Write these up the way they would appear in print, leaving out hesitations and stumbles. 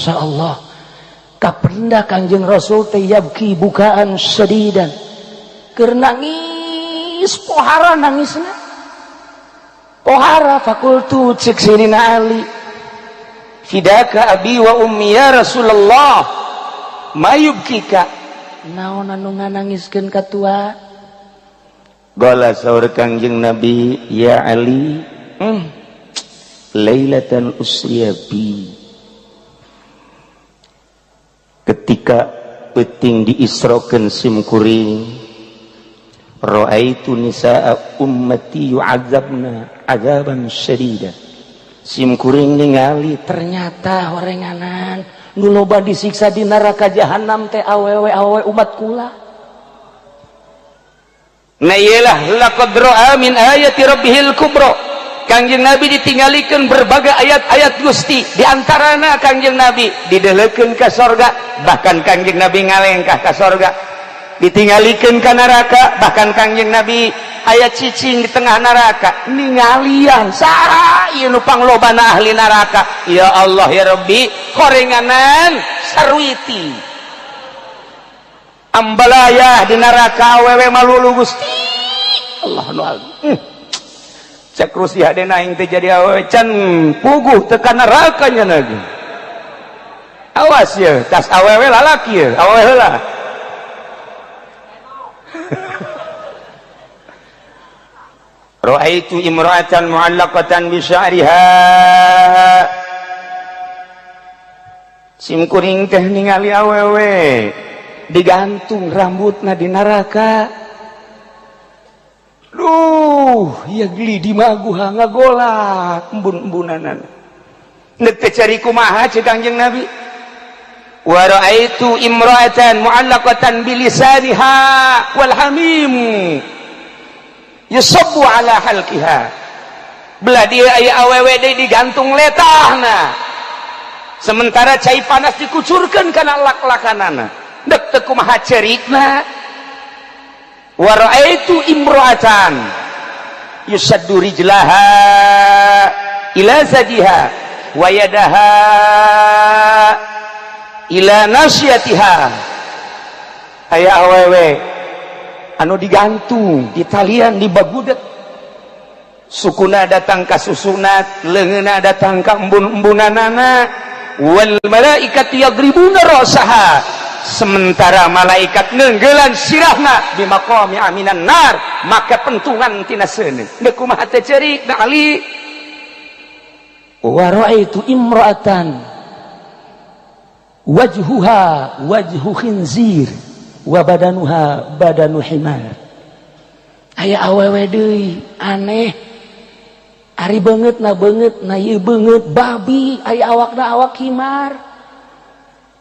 Masya Allah, kapenda Kangjeng Rasul teh yabki bukaan syadidan, keur nangis pohara nangisna pohara. Fakultu, cek Sayyidina Ali, fidaka abi wa ummi ya Rasulullah, mayubkika, naon anu nganangiskeun ka tua? Qala, saur Kangjeng Nabi, ya Ali, lailatan usriya bi, ketika peuting diisrokeun sim kuring, raaitu nisaa ummati yu'adzabna azaban syadida, sim kuring ningali ternyata horenganan nu loba disiksa di neraka jahanam teh awewe awewe umat kula. Nah, iyalah, laqad ra'a min ayati rabbihil kubra. Kangjeng Nabi ditinggalikeun berbagai ayat-ayat Gusti, di antarana Kangjeng Nabi didelekeun ka sorga, bahkan Kangjeng Nabi ngalengkah ka sorga, ditinggalikeun ka neraka, bahkan Kangjeng Nabi aya cicing di tengah neraka, ningalian saha ieu nu panglobana ahli neraka. Ya Allah ya Rabbi, horenganan sarwiti ambalayah di neraka awewe malulu. Gusti Allah nu agung. Cek Rusia hadena aing teh jadi awewe can puguh teu ka neraka nya lagi. Awas ya, tas awewe lalaki ya, awewe heula. Ra'aitu imra'atan mu'allaqatan bi sya'riha, sim kuring teh ningali awewe digantung rambutna di neraka. Duh, ya geli di maguha ngagolak embun-embunanan. Nek teh cari kumaha cek Kangjeng Nabi? Wa ra'aitu imra'atan mu'allaqatan bilisaniha wal hamim yusabbu ala halqiha. Belah dia aya awewe deui digantung letahna. Sementara cai panas dikucurkeun kana lak-lakanana. Dek teu kumaha cerikna? Wa ra'aitu imra'atan yusaddu rijlaha ila zajiha wa yadaha ila nasyatiha. Aya awewe anu digantung di talian di bagudet, sukuna datang ka susunat, leungeunna datang ka embun-embunanana. Wal malaikatu yadribuna ra'saha, sementara malaikat nenggelan sirahna di maqami aminan nar, maka pentungan tina seuneu. Deuk kumaha teh ceurik na Ali? Wa ra'aitu imra'atan wajhuha wajhu khinzir wa badanuha badanu himar. Aya awewe deui aneh, ari beungeut na beungeut na ieu beungeut babi, aya awakna awak himar.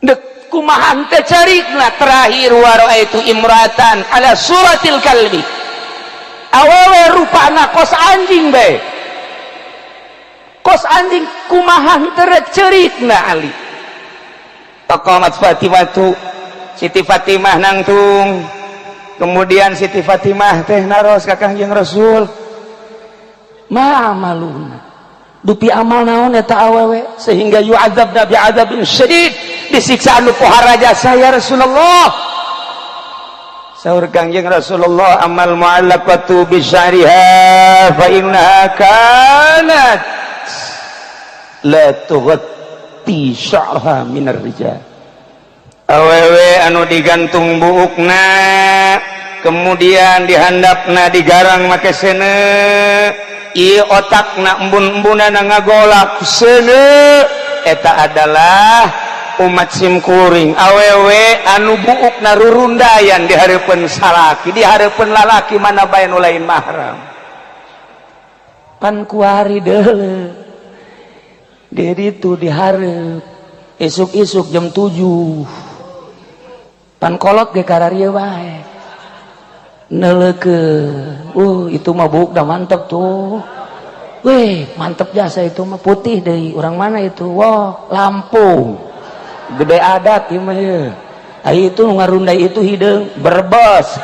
Dek kumaha teh carikna? Terakhir, wa ra'aitu imra'atan ala suratil kalbi, awewe rupana kos anjing bae, kos anjing, kumaha teh cerikna Ali? Faqamat Fatimatu, Siti Fatimah nangtung. Kemudian Siti Fatimah teh naros ka Kangjeng Rasul. Ma amaluna, dupi amal naon eta awewe sehingga yu'adzabna bi'adzabin syadid, disiksa anu pohara jasa ya Rasulullah? Saur Kangjeng Rasulullah, amal mu'allaqatu bi sya'riha fa innaha kanat la tughatti sya'raha minar rijal. Awewe anu digantung buukna, kemudian dihandapna digarang make seuneu, ieu otakna embun-embunana ngagolak seuneu, eta adalah umat simkuring. Awewe anu buukna rurundayan di hareupeun salaki, di hareupeun lalaki mana bae nu lain mahram. Pan kuari deuleu di ditu dihareup isuk-isuk jam 7, pan kolot ge kararieu bae neuleukeun. Itu mah buuk dah mantep tuh. Weh, mantep jasa itu mah, putih deui, orang mana itu? Wah, Lampung, gede adat ieu mah ieu. Ai itu nu ngarundai itu hideung Brebes.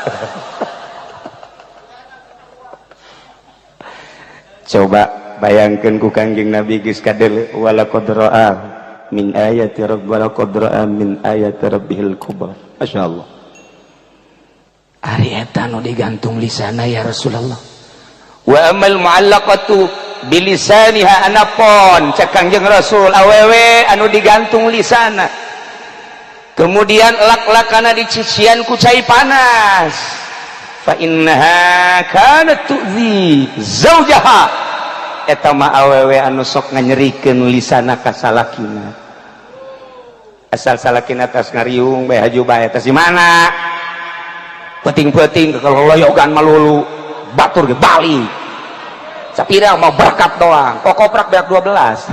Coba bayangkan ku Kangjeng Nabi geus kadeuleu, walaqad ra'a min ayati rabb wa laqad ra'a min ayati rabbihil kubra. Masyaallah. Ari eta nu digantung lisana ya Rasulullah. Wa amal mu'allaqatu bilisaniha anapon cek Kangjeng Rasul awewe anu digantung lisana. Kemudian lak-lakana dicician ku cai panas. Fa innaha kanat tu'zi zaujaha. Eta mah awewe anu sok nganyerikeun lisana ka salakina. Asal salakina tas ngariung bae haju bae tas di mana? Peting-peting kalau loyogan malulu batur ge bali. Sapira mau berkat doang, kokoprak beak 12.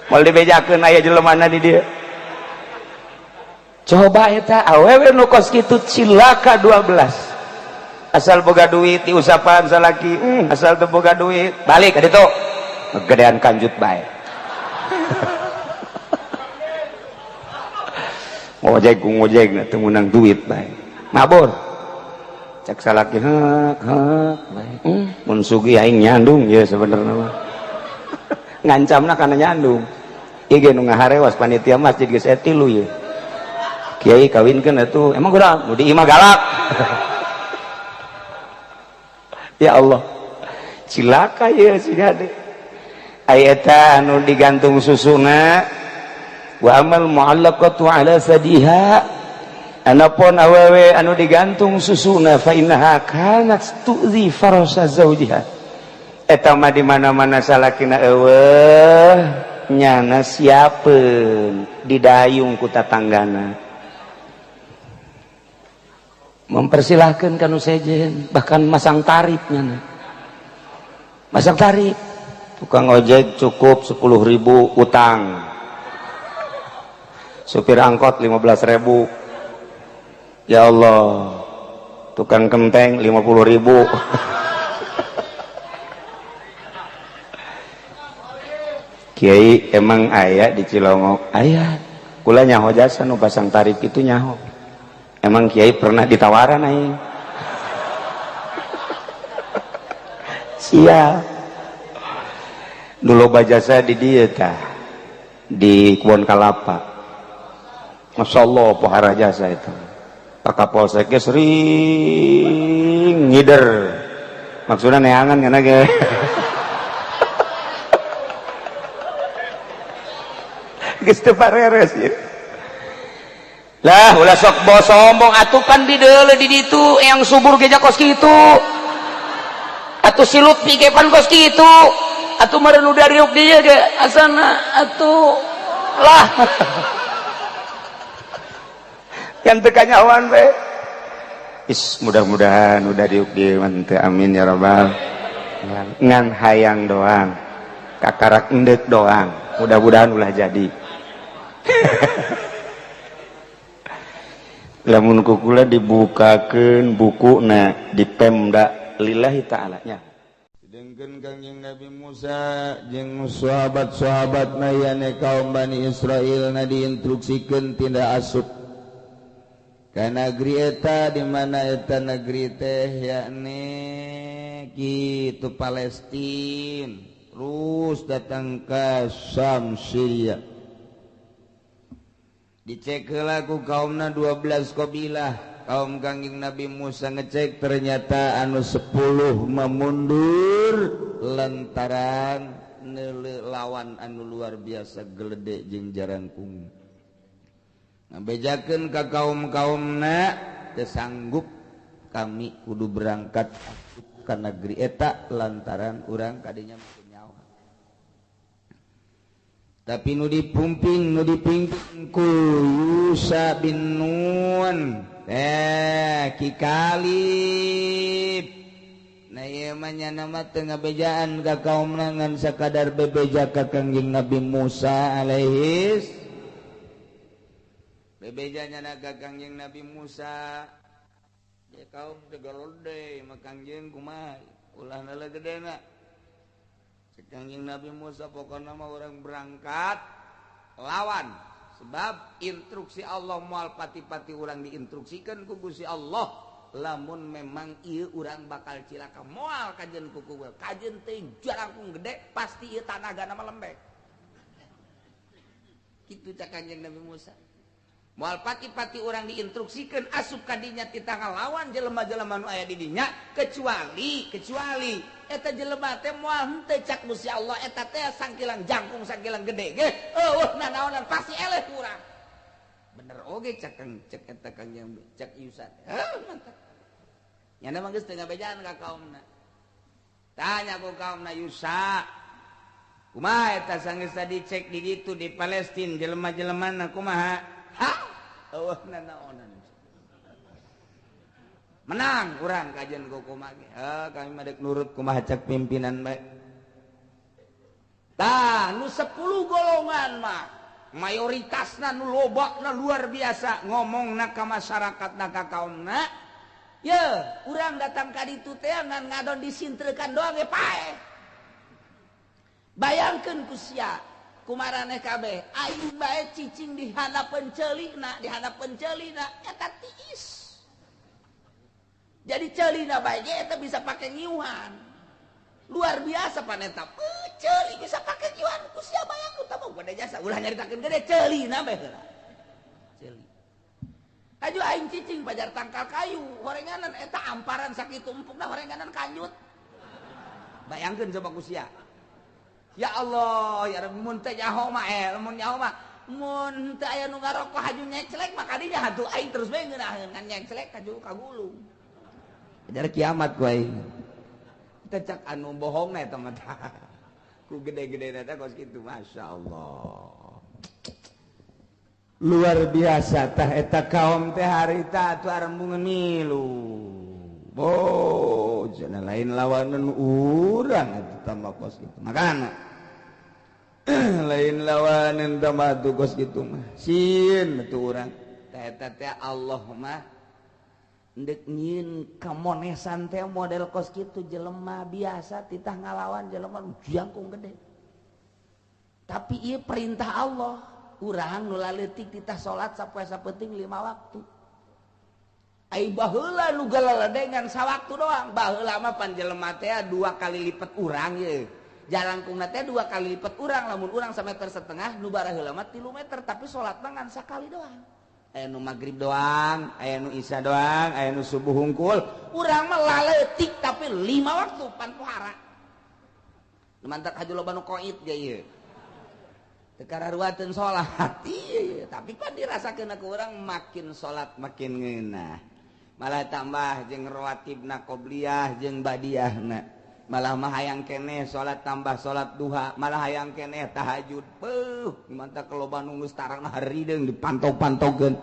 Moal dibejakeun aya jelemana di dieu. Coba eta awewe nu kos kitu cilaka 12. Asal boga duit diusapan salaki, asal teu boga duit balik ka ditu. Gedean kanjut bae. Ngojek ngojek teu meunang duit bae. Mabur. Cek salaki heuk heuk bae. Mun sugih aing nyandung ye sebenarnya mah. Ngancamna kana nyandung. Ieu ge nu ngaharewas panitia masjid geus tilu ye. Kiai kawinkeun atuh. Emang kurang nu di imah galak. Ya Allah. Cilaka ye si hade. Aya eta anu digantung susuna wa amal mu'allaqatu ala sadiha anapun awewe anu digantung susuna fa innaha kanat tu'zi farasa zawjiha. Eta mah di mana-mana salakina eueuh nyana siapeun didayung ku tatanggana. Mempersilahkan kanu sejen bahkan masang tarif nyana. Masang tarif tukang ojek cukup 10.000 utang. Supir angkot 15.000. Ya Allah. Tukang kenteng 50.000. Kiai emang aya di Cilongok? Aya. Kula nyaho jasa nu pasang tarif itu nyaho. Emang kiai pernah ditawaran aing? Siap. Dulu bajasa di dieu tah. Di Kebon Kalapa. Masya Allah pohara jasa itu. Pak Kapolseknya sering ngider. Maksudnya neangan kana ge. Geus teu pareres ieu. Lah ulah sok sombong atuh pan di deuleu di ditu yang subur ge kos kitu. Atuh si Lutfi ge pan kos kitu. Atuh meureun nu dariuk dieu ge asana atuh lah. Yang teu kanyahoan we. Is mudah-mudahan udah diuk dieu mah teu, amin ya rabbal. Ngan hayang doang. Kakarak endek doang. Mudah-mudahan ulah jadi. Lamun kukula dibukakeun bukuna di Pemda lillahi ta'ala nya. Sedengkeun Kangjeng Nabi Musa jeung sahabat-sahabatna yane kaum Bani Israil na diinstruksikeun tindak asup ka negeri eta di mana eta negeri teh yakni kitu Palestina terus datang ke Syam Syria. Dicek heula ku kaumna 12 kabilah. Kaum Kangjeng Nabi Musa ngecek ternyata anu 10 memundur lantaran neuleuh lawan anu luar biasa gelede jeung jarangkung. Ngabejakeun ka kaum-kaumna teu sanggup kami kudu berangkat ka negeri eta lantaran urang kadinya nyawa. Tapi nu dipumping nu dipimpin ku Yusa bin Nun Ki Kalib. Nah ieu mah nyana mah teu ngabejaan ka kaumna ngan sakadar bebeja ka Kangjeng Nabi Musa alaihis. Bebeja nyana ka Kangjeng Nabi Musa. Ya kaum teu garode mah Kangjeng kumaha ulah nala gedena. Kangjeng Nabi Musa pokokna mah orang berangkat lawan sebab instruksi Allah moal pati-pati urang diinstruksikan ku Gusti Allah Lamun memang ieu urang bakal cilaka moal kajen kuku kajen teh jarangkung gede pasti ieu tanagana mah lembek. Kitu cak Kanjeng Nabi Musa. Moal pati-pati urang diinstruksikeun asup ka dinya titah ngalawan jelema-jelema nu aya di dinya kecuali eta jelema teh moal henteu cak Gusti Allah eta teh sangkilang jangkung sangkilang gede ge eueuh nanaonan pasti eleh ku urang. Bener oge cak cek eta Kanjeng cak Yusa. Heuh mantap. Nyana mah geus teu ngabejaan ka kaumna. Tanya ku kaumna Yusa. Kumaha eta sanggeus dicek di ditu di Palestina jelema-jelemana kumaha? Hah? Eueuh nanaonan. Menang urang kajian ku kumaha ge. Heuh kami mah deuk nurut kumaha cak pimpinan bae. Tah nu 10 golongan mah mayoritasna nu lobakna luar biasa ngomongna ka masyarakatna ka kaumna. Ye, urang datang ka ditu teh ngan ngadon disintrekan doang ge paeh. Bayangkeun ku sia kumaraneh kabeh aing bae cicing di handapeun ceulina, di handapeun ceulina eta tiis. Jadi ceulina bae ge eta bisa pake ngiuhan. Luar biasa paneta. Ceuli bisa pake ngiuhan ku sia bayangkeun tah mah gede jasa ulah nyaritakeun gede ceulina bae heula. Ceuli. Aju aing cicing pajar tangkal kayu horenganan eta amparan sakitu empukna horenganan kanjut. Bayangkeun coba ku sia. Ya Allah, ya Rabbi mun teh nyaho mah mun nyaho mah mun teu aya nu ngarokok haju nyeclek mah kadinya hatu aing terus bae ngeunaheun ngan nyeclek haju kagulung. Ajar kiamat ku aing. Teh cak anu bohongna eta mah. Ku gede-gedena teh kos kitu masyaallah. Luar biasa tah eta kaum teh harita atuh arembungan milu. Oh, jana lain lawanan urang atuh tambah kos kitu. Makana lain lawanan tambah atuh kos kitu mah. Sieun atuh urang. Tah eta teh Allah mah ndek nyieun kamonesan teh model kos kitu jelema biasa titah ngalawan jelema jangkung gede. Tapi ieu perintah Allah, urang nu laleutik titah salat sapoe sapenting 5 waktu. Ai baheula nu galaladengan sawaktu doang. Baheula mah pan jelema teh 2 kali lipat urang ye. Jalangkungna teh 2 kali lipat urang, lamun urang 1,5 meter nu baraheula mah 3 meter, tapi salatna ngan sakali doang. Aya nu magrib doang, aya nu isya doang, aya nu subuh hungkul. Urang mah laleutik tapi 5 waktu pan pohara. Nu mantak haju loba nu koit ge ieu. Teu kararuateun salat ieu, tapi pan dirasakeun ku urang makin salat makin ngeunah. Malah tambah jeung rawatibna qobliyah jeung badiahna. Malah mah hayang keneh salat tambah salat duha, malah hayang keneh tahajud. Beuh, mantap loba nu geus tarangna harideung dipantog-pantogkeun.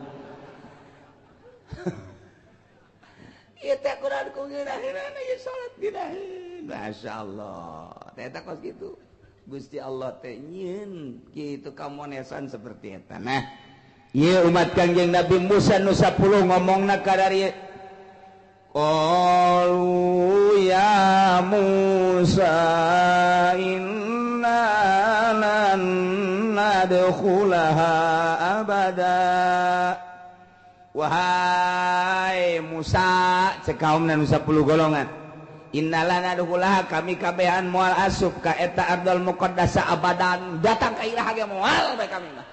Ieu teh kurang ku ngeunaheunana ieu salat ngeunaheun. Masyaallah. Teh eta kos kitu. Gusti Allah teh nyieun kitu kamonesan seperti eta. Nah, ieu umat Kangjeng Nabi Musa nu 10 ngomongna ka dari Qalu ya Musa inna lan nadkhulaha abada. Wahai Musa, cek kaumna nu 10 golongan. Inna lan nadkhulaha kami kabehan moal asup ka eta ardal muqaddasa abadan. Datang ka iraha ge moal bae kami mah.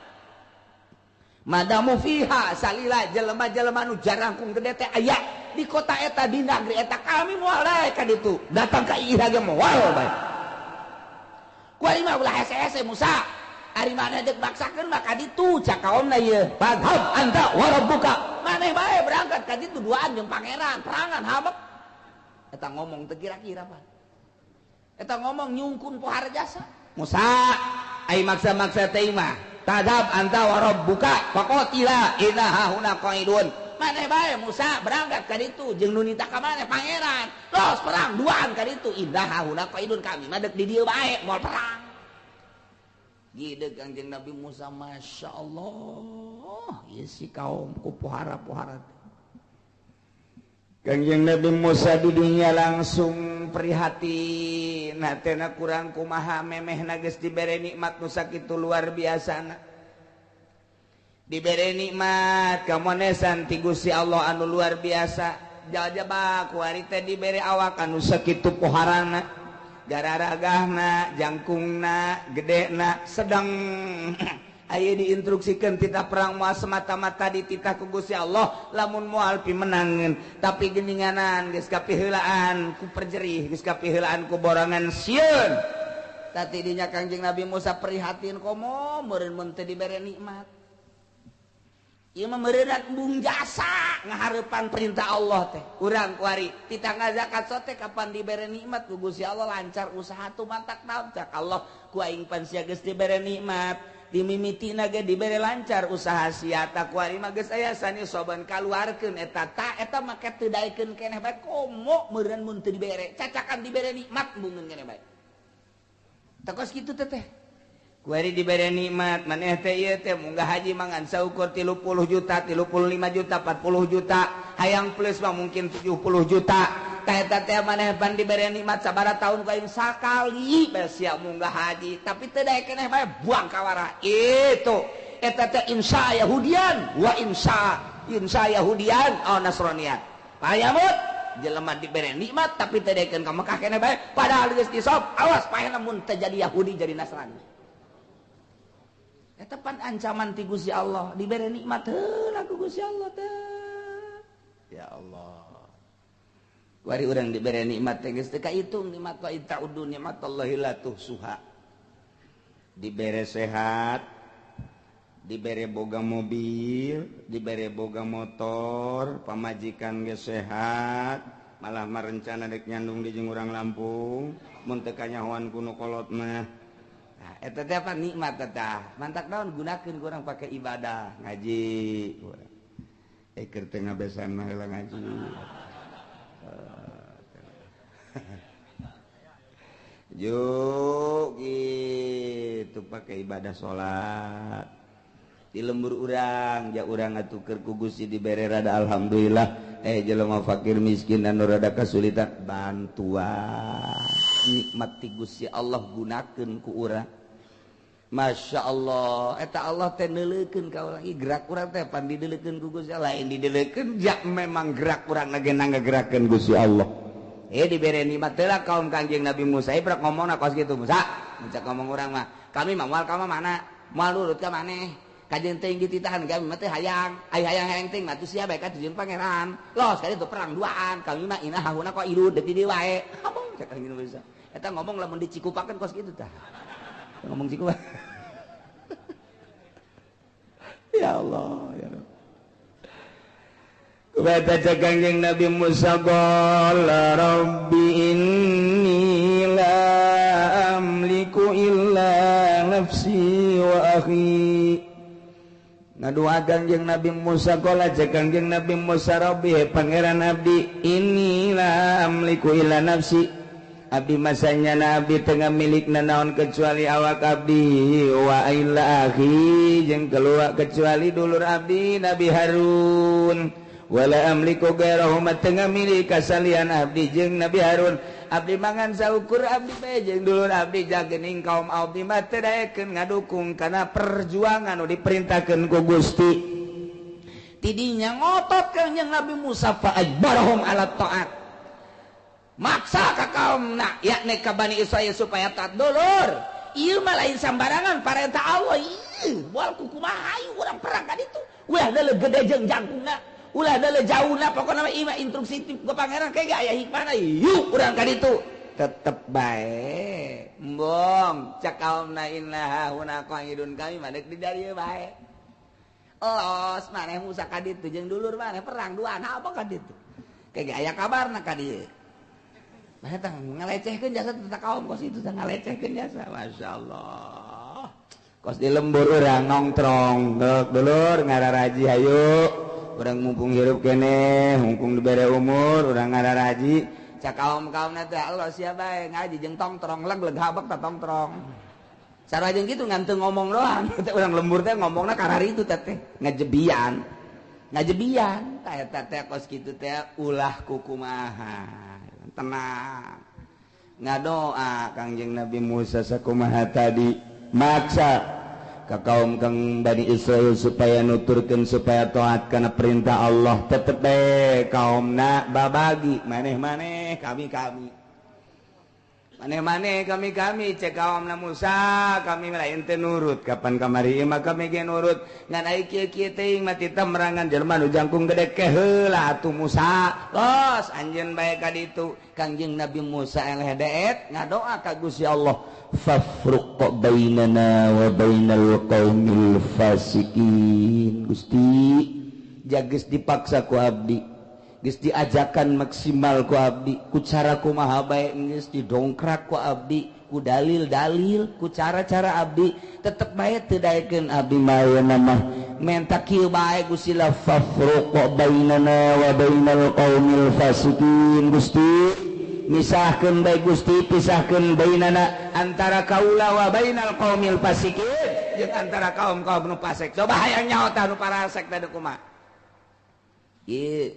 Madamu fiha salila jelema-jelema nu jarangkung gede teh aya di kota eta di negeri eta kami moal bae ka ditu. Datang ka iraha ge moal bae. Ku ari mah ulah hese-hese Musa. Ari maneh deuk maksakeun mah ka ditu cak kaomna ieu. Fadhab anta wa rabbuka. Maneh bae berangkat ka ditu duaan jeung pangeran, perangan habek. Eta ngomong teu kira-kira pan. Eta ngomong nyungkun pohara jasa. Musa ai maksa-maksa teh mah. Tadab anta wa rabbuka faqatila inna hahuna qaidun. Maneh bae Musa berangkat ka ditu jeung nu nitah ka maneh pangeran. Los perang duaan ka ditu inna hahuna qaidun kami mah deuk di dieu bae moal perang. Gideg Kangjeng Nabi Musa masyaallah ieu si kaum ku pohara-pohara. Kangjeng Nabi Musa di dunia langsung prihatin, hatena kurang kumaha memehna geus dibere nikmat nu sakitu luar biasana. Dibere nikmat kamonesan ti Gusti Allah anu luar biasa. jajaba kuari teh dibere awak anu sakitu poharana gararagahna jangkungna gedena sedang aya diinstruksikeun titah perang moal semata-mata dititah ku Gusti Allah lamun moal pimenangeun tapi geuninganan geus kapiheulaan ku perjerih geus kapiheulaan ku borongan sieun tadi dinya Kangjeng Nabi Musa prihatin komo meureun mun teu dibere nikmat ieu mah meureunat embung jasa ngahareupan perintah Allah teh urang kuari titah ngazakat sote kapan dibere nikmat ku Gusti Allah lancar usaha tumatak naon cak Allah ku aing pan sia geus dibere nikmat dimimitina ge dibere lancar usaha sia ta kuari mah geus aya sani soban kaluarkeun eta ta eta make teu daekeun keneh bae komo meureun mun teu dibere cacakan dibere nikmat embungeun keneh bae tah kos kitu teh teh kuari dibere nikmat maneh teh ieu teh munggah haji mangan saukur 30 juta 35 juta 40 juta hayang plus mah mungkin 70 juta tah eta teh maneh pan dibere nikmat sabaraha tahun ku aing sakali bae sia munggah haji tapi teu daek keneh bae buang kawara itu eta teh insya Yahudian wa insya insya Yahudian au Nasranian payamut jelema dibere nikmat tapi teu daekeun ka Mekah keneh bae padahal geus disop awas paehna mun teu jadi Yahudi jadi Nasrani eta pan ancaman ti Gusti Allah dibere nikmat heula ku Gusti Allah teh ya Allah kuari urang dibere nikmat teh geus teu kahitung nikmat wa ta'udu nikmatallahi la tuhsuha dibere sehat dibere boga mobil dibere boga motor pamajikan geus sehat malah marencana dek nyandung di jeung urang Lampung mun teu kanyahoan ku nu kolot mah nah eta teh apa nikmat teh mantak naon gunakeun ku urang pake ibadah ngaji urang keur teu ngabesan mah heula ngaji juk gitu pakai ibadah salat di lembur urang ja urang atuh keur ku Gusti dibere rada alhamdulillah jelema fakir miskin anu rada kasulitan bantuan nikmat ti Gusti Allah gunakeun ku urang Masya Allah eta Allah teh neuleukeun ka urang gerak urang teh pan dideulekeun ku Gusti Allah lain dideulekeun ja memang gerak urang lagi ngagerakeun Gusti Allah dibere nikmat teh lah kaum Kangjeng Nabi Musa prak ngomongna kos kitu Musa mencak ngomong urang mah kami mah moal ka mana moal nurut ka maneh kajeun teuing dititahan kami mah teh hayang ai hayang-hayang teuing mah sia bae ka tujuan pangeran los kali itu perang duaan kami mah inah hahuna kok ilu deuk di dieu wae ngomong cak Kangjeng Nabi Musa eta ngomong lamun dicikupakeun kos kitu tah ngomong cikupa ya Allah ya Rabb Kata Kangjeng Nabi Musa qala rabbi inni la amliku illa nafsi wa akhi ngadua Kangjeng Nabi Musa qala Kangjeng Nabi Musa rabbi pangeran abdi inni la amliku illa nafsi abdi masanya nabi tengah milik nanaon kecuali awak abdi wa illa akhi jeung keluar kecuali dulur abdi Nabi Harun wala amliku gairahu tengah milik kasalian abdi jeung Nabi Harun abdi mangan saukur abdi bae jeung dulur abdi jagening kaum abdi mah teu daekeun ngadukung kana perjuangan nu diperintahkeun ku Gusti tidinya ngotot Kangjeng Nabi Musa fa ajbarahum ala taat maksa ka kaumna yakni ka Bani Israil supaya taat dulur ieu mah lain sambarangan parentah Allah ieu moal kukumaha hayu urang perang ka ditu ulah deuleu gede jeung jangkungna ulah deuleu jauhna pokona mah ieu mah instruksi ti pangeran kayak aya hikmahna yuk urang ka ditu tetep bae embong cak kaumna inna huna qaidun kami mah deuk di dieu bae los maneh Musa ka ditu jeung dulur maneh perang duaan apa ka ditu kayak aya kabarna ka dieu maneh tah ngalecehkeun jasa teh kaum kos itu teh ngalecehkeun jasa masyaallah kos di lembur urang nongtrong dulur ngararaji hayu urang mumpung hirup keneh mumpung dibere umur urang ngararaji cak kaum-kaumna teh Allah sia bae ngaji jeung tongtrong leg-leg habek tah tongtrong sarua jeung kitu ngan teu ngomong doang teh urang lembur teh ngomongna karari itu teh ngajebian ngajebian tah eta teh kos kitu teh ulah kukumaha tenang ngadoa Kangjeng Nabi Musa sakumaha tadi maksa ka kaum kang Bani Israil supaya nuturkeun supaya taat kana perintah Allah tetep bae kaumna babagi maneh-maneh kami-kami maneh-maneh kami-kami cek kaumna Musa kami lain teu nurut kapan kamari mah kami ge nurut ngan ai kieu-kieu teuing mah titah merangan jelema nu jangkung gede ke heula atuh Musa los anjeun bae ka ditu. Kangjeng Nabi Musa eleh deet ngadoa ka Gusti Allah fafruq bainana wa bainal qaumil fasikin. Gusti jageus dipaksa ku abdi, geus diajakan maksimal ku abdi, ku cara kumaha bae geus didongkrak ku abdi, ku dalil-dalil, ku cara-cara abdi tetep bae teu daekeun abdi mah ayeuna mah menta kieu bae Gusti la fafruq bainana wa bainal qaumil fasikin. Gusti misahkeun bae Gusti, pisahkeun bainana antara kaula wa bainal qaumil fasikin jeung antara kaum-kaum nu fasik. Coba hayang nyaho tah nu parasek teh kumaha. Ieu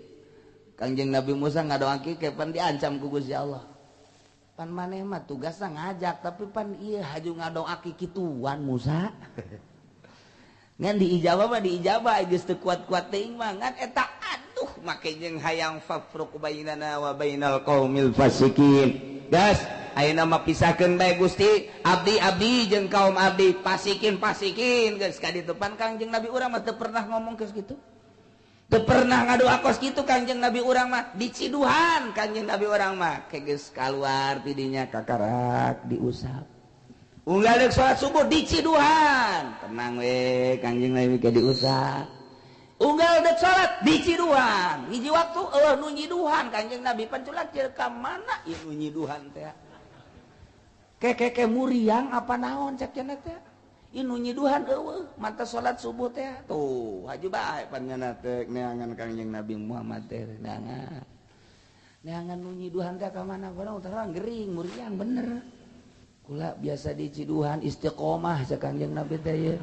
Kangjeng Nabi Musa ngadoa kieu pan diancam ku Gusti Allah. Pan maneh mah tugasna ngajak tapi pan ieu haju ngadoa kituan Musa. Ngan diijabah mah diijabah geus teu kuat-kuat teuing mah ngan eta aduh make jeung hayang fafruq bainana wa bainal qaumil fasikin. Gas ayeuna mah pisahkeun bae Gusti, abdi-abdi jeung kaum abdi, fasikin-fasikin geus ka ditu. Pan Kangjeng Nabi urang mah teu pernah ngomong geus kitu. Teu pernah ngadoa kos kitu Kangjeng Nabi urang mah diciduhan Kangjeng Nabi urang mah ke geus kaluar ti dinya kakarak diusap. Unggal deuk salat subuh diciduhan. Tenang we Kangjeng Nabi ke diusap. Unggal deuk salat diciduhan. Hiji waktu eueuh nu nyiduhan Kangjeng Nabi panculak jeung ka mana ieu nu nyiduhan teh. Kekeke muriang apa naon cek cenah teh. Ieu nu nyiduhan eueuh mata salat subuh teh. Tuh haju bae pan nya teh neangan Kangjeng Nabi Muhammad teh neangan. Neangan nu nyiduhan teh ka mana barang terang gering muriang bener. Kula biasa diciduhan istiqomah cek Kangjeng Nabi teh ieu.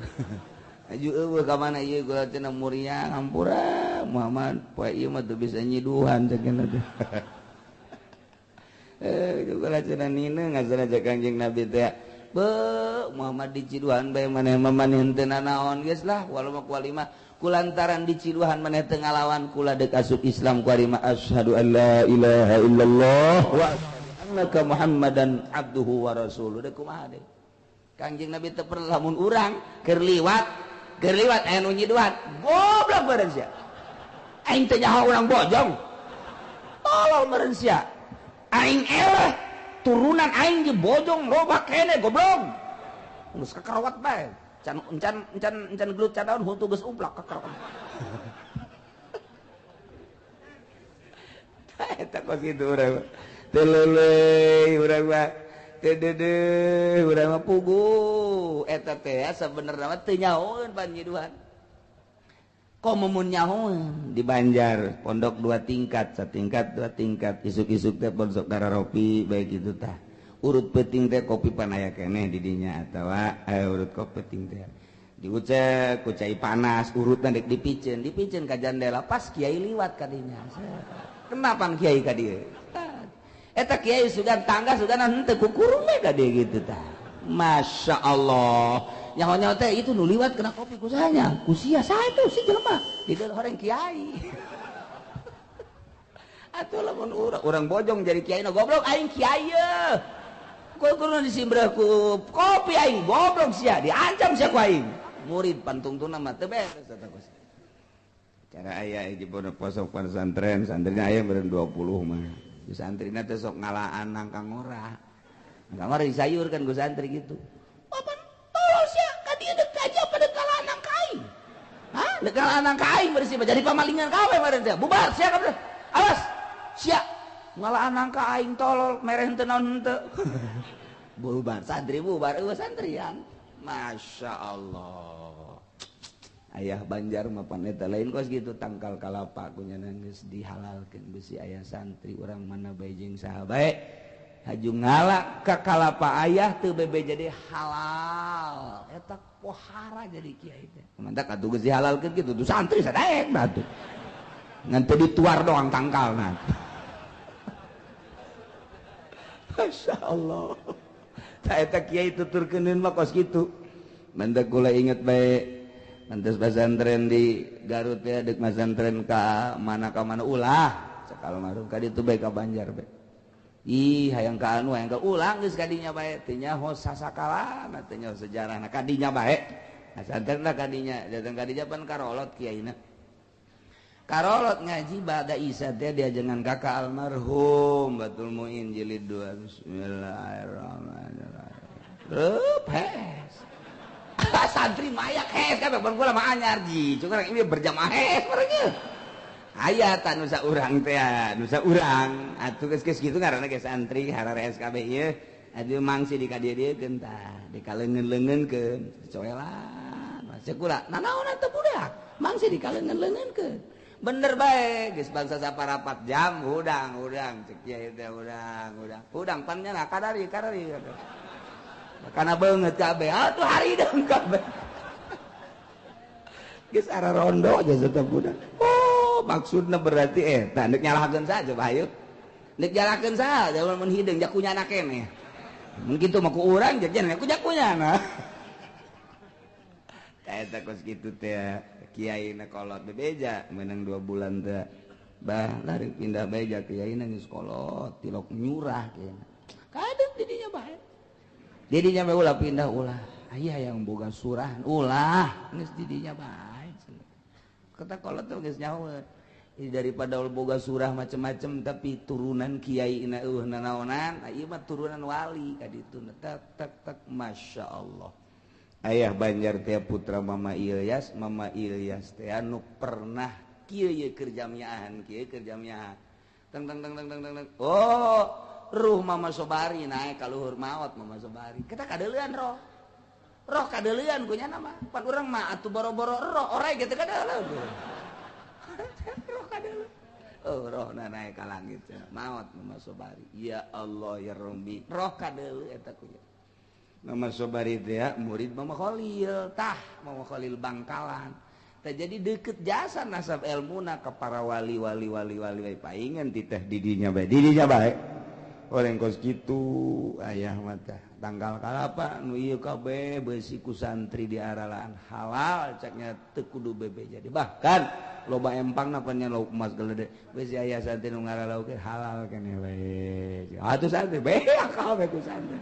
Aju eueuh ka mana ieu kula cenah muriang hampura Muhammad poe ieu mah teu bisa nyiduhan cek cenah teh. Kula cenah nina ngazana cek Kangjeng Nabi teh. Be Muhammad diciduhan bae maneh mah maneh henteu nanaon geus lah walau mah kualima kulantaran diciduhan maneh teu ngalawan kula deuk asup Islam kualima asyhadu an la ilaha illallah wa annaka Muhammadan abduhu wa rasuluh. Deuk kumaha deui Kangjeng Nabi teu perlu lamun urang keur liwat aya nu nyiduhan goblok meureun sia aing teu nyaho urang bojong tolol meureun sia aing eleh turunan aing di bojong loba kene goblok geus kakarawat bae can encan encan encan gelut cadaun huntu geus uplak kakarawat. Eta kos kitu urang teu leuleuy urang mah teu deudeuh urang mah puguh eta teh sabenerna mah teu nyahoeun pan nyiduhan. Komo mun nyahoeun di Banjar pondok 2 tingkat, satingkat 2 tingkat, isuk-isuk teh pondok dararopi bae kitu tah. Urut peuting teh kopi pan aya keneh di dinya atawa urut kopi peuting teh. Diucek ku cai panas urutna dek dipiceun, dipiceun ka jandela pas kiai liwat ka dinya. Kenapa kiai ka dieu? Eta kiai sugan tangga sugan henteu kukurung we ka dieu kitu tah. Masya Allah. Nyaho-nyaho teh itu nu liwat kena kopi ku sahanya. Ku sia saha itu si jelema di dalam horeng kiai. Atuh lamun urang bojong jadi kiai na goblok aing kiai ye. Kukuruna disimbreh ku kopi aing goblok sia diancam sia ku aing. Murid pantungtuna mah teu beres eta kos. Cara aya di pondok posok pesantren, santrina aya meureun 20 mah. Di santrina teh sok ngalaan nangka ngora. Nangka ngora disayurkan ku santri gitu. Papan tolol sia ka dieu deuk aja apa deuk ngalaan nangka aing. Hah? Deuk ngalaan nangka aing bersih jadi pamalingan kabeh meureun teh. Bubar sia kabeh. Awas sia ngalaan nangka aing tolol mereh henteu naon henteu. Bubar santri bubar eueuh santrian. Masya Allah. Ayah Banjar mah pan eta lain kos gitu tangkal kalapa ku nya geus dihalalkeun besi ayah santri urang mana bae jeung saha bae haju ngala ka kalapa ayah teu bebe jadi halal eta pohara jadi kiai teh mantak atuh geus dihalalkeun kitu tuh santri sadaek batu ngan teu dituar doang tangkalna. Masya Allah. Tah eta kiai tuturkeuneun mah kos kitu. Mantak kula inget bae mantas pesantren di Garut ya dek pesantren ka mana ulah cek almarhum ka ditu bae ka Banjar bae. Ih hayang ka anu hayang ka ulang geus kadinya bae teu nyaho sasakalana teu nyaho sejarahna kadinya bae. Pesantren lah kadinya datang kadinya pan karolot kiaina. Karolot ngaji ba'da isya teh diajengan kakak almarhum Batul Muin jilid 2. Bismillahirrahmanirrahim. Reup hes. Santri mayak hes kabeh ban kula mah anyar ji. Cuma ini berjamaah hes barengnya. Aya ta nu saurang teh, nu saurang. Atuh geus kitu ngaranna ge santri hararees kabeh ieu. Aduh mangsi di ka dieu-dieukeun tah, dikaleungeun-leungeunkeun, coelan. Masih kula nanaon atuh budak? Mangsi dikaleungeun-leungeunkeun. Bener bae geus bangsa saparapat jam hudang cek kiai teh hudang hudang pan nya kadari kana beungeut kabeh atuh harideng kabeh geus ararondo aja tetep hudang. Oh maksudna berarti eta nek nyalahkeun saja bae nek nyalahkeun saja mun hideung jakunyana keneh mun kitu mah ku urang jajan ku jakunyana eta kos kitu teh kiai na kolot bebeja menang 2 bulan teh bah lari pindah beja kiai na geus kolot tilok nyurah kiai kadeup didinya bae didinya bae ulah pindah ulah aya yang boga surah ulah geus didinya bae kata kolot tuh geus nyaho daripada boga surah macem-macem tapi turunan kiai na eueuh nanaonan ieu mah turunan wali ka ditu tak tak tak masyaallah. Ayah Banjar teh putra Mama Ilyas teh anu pernah kieu ye keur jamiahan kieu keur jamiahan teng teng teng teng teng teng. Oh ruh Mama Sobari naik ka luhur maot Mama Sobari kita kadeuleun roh roh kadeuleun ku nya mah pan urang mah atuh boro-boro roh orai gitu kadeuleun roh kadeuleun. Oh rohna naik ka langit maot Mama Sobari ya Allah ya Rabbi roh kadeuleun eta ku nya Mama Sobari teh murid Mama Khalil tah Mama Khalil Bangkalan teh jadi deket jasa nasab elmuna ke para wali wali wali wali paingan titah didinya bae orang kos kitu ayah mah tah tanggal kalapa nu ieu kabeh beusi ku santri di aralaan halal caknya teu kudu bebe jadi bahkan loba empangna pan nya lauk emas gelede beusi aya santri nu ngaralauk halal keneh bae atuh santri bae akal bae ku santri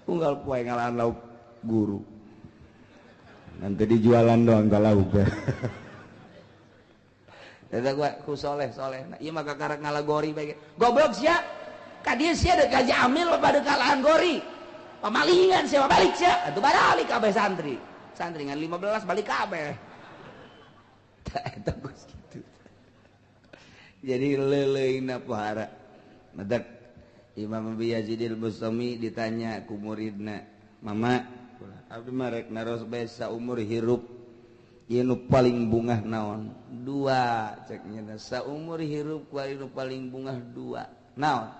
unggal poe ngalahan lauk guru nanti dijualan doang ka lauk eta gua ku soleh-soleh nah ieu mah kakarek ngalagori bae goblok sia ka dieu sia deuk gaji amil pada kalahan gori pamalingan sia balik sia atuh balik kabeh santri santri ngan 15 balik kabeh eta geus kitu jadi leuleuna pohara madak Imam Abi Yazidil Bustami ditanya ku muridna, "Mama, abdi mah rek naros bae saumur hirup ieu nu paling bungah naon?" Dua cek nya saumur hirup ku nu paling bungah dua. Naon?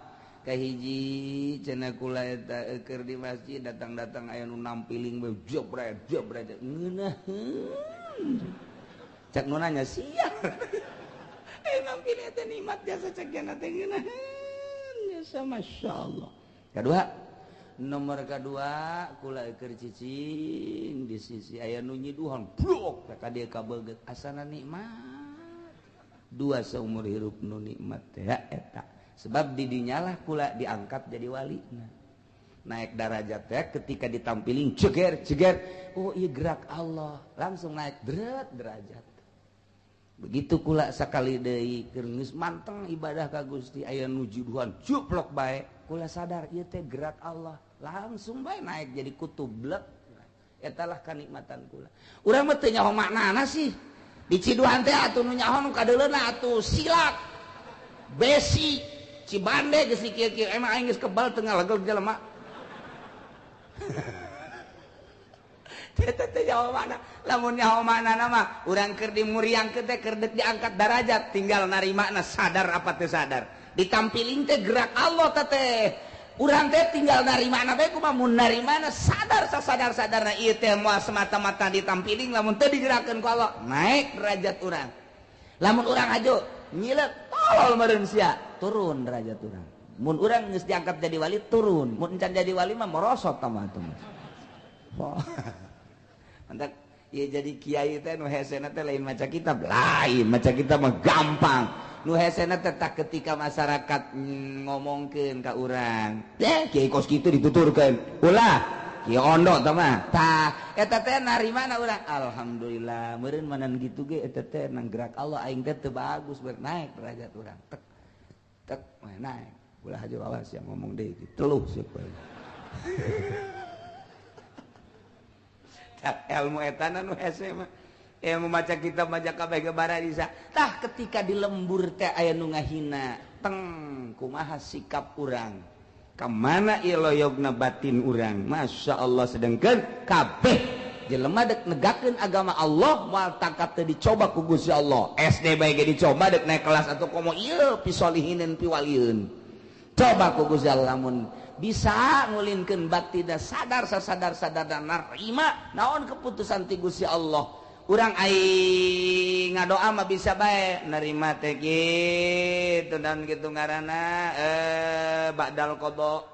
Kahiji cenah kula eta keur di masjid datang-datang aya nu nampiling bae jebret jebret ngeunaheun. Cek nu nanya sia. Nampiling teh nikmat jasa cek nya teh ngeunaheun. Masya Allah. Kedua, nomor kedua kula keur cicing di sisi aya nu nyiduhan blok ka dieu kabeget asana nikmat. Dua seumur hirup nu nikmat teh eta. Sebab di dinyalah kula diangkat jadi wali. Naik darajat teh ketika ditampiling ceger ceger, oh iya gerak Allah, langsung naik deret derajat. Begitu kula sakali deui keur geus manteng ibadah ka Gusti aya nu juduhan juplok bae kula sadar ieu teh gerak Allah langsung bae naik jadi kutub blek eta lah kanikmatan kula urang mah teu nyaho maknana sih di ciduhan teh atuh nu nyaho nu kadeuleuna atuh silak besi Cibande geus kieu-kieu emang aing geus kebal teu ngalegel jelema teh nyaho mana lamun nyaho maknana mah urang keur dimuriangkeun teh keur deuk diangkat darajat tinggal narimana sadar apa teu sadar ditampiling teh gerak Allah teh urang teh tinggal narimana bae kumaha mun narimana sadar sasadar-sadarna ieu teh moal semata-mata ditampiling lamun teu digerakkeun ku Allah naik derajat urang lamun urang aju nyileuk tolol meureun sia turun derajat urang mun urang geus diangkat jadi wali turun mun encan jadi wali mah merosot tah mah. Ieu jadi kiai teh nu hesena teh lain maca kitab, lain maca kitab mah gampang. Nu hesena teh tak ketika masyarakat ngomongkeun ka urang. Teh kiai kos kitu dituturkeun. Ulah kiai ondo tah mah. Tah eta teh narimana urang? Alhamdulillah, meureun manan kitu ge eta teh nang gerak Allah aing teh teu bagus ber naik derajat urang. Tek tek naik. Ulah aja awas yang ngomong deui teluh sieun. Ilmu etana nu hese mah ilmu maca kitab maca kabeh ge bararisa. Tah ketika di lembur teh aya nu ngahina teng kumaha sikap urang, ka mana ieu loyogna batin urang. Masya Allah, sedengkeun kabeh jelema dek negakeun agama Allah moal tangkap teh dicoba ku Gusti Allah. SD bae ge dicoba dek naik kelas atau komo ieu pisolihinin piwalieun. Coba ku Gusti Allah lamun bisa ngulinkeun batin sadar sasadar sadar dan narima naon keputusan ti Gusti Allah. Urang ai ngadoa mah bisa bae nerima teh kitu dan kitu ngaranna ba'dal qada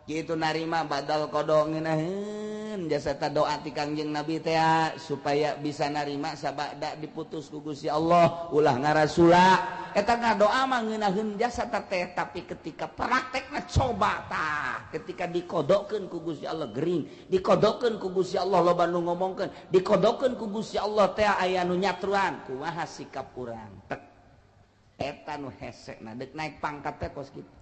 kitu narima ba'dal qada ngeunaheun jasa ta doa ti Kangjeng Nabi teh supaya bisa narima sabada diputus ku Gusti Allah ulah ngarasula. Eta ngadoa mah ngeunaheun jasa teh, tapi ketika praktekna coba tah ketika dikodokeun ku Gusti Allah gering, dikodokeun ku Gusti Allah loba nu ngomongkeun, dikodokeun ku Gusti Allah teh aya nu nyatruan, kumaha sikap urang tek eta nu hesena deuk naik pangkat teh kos kitu.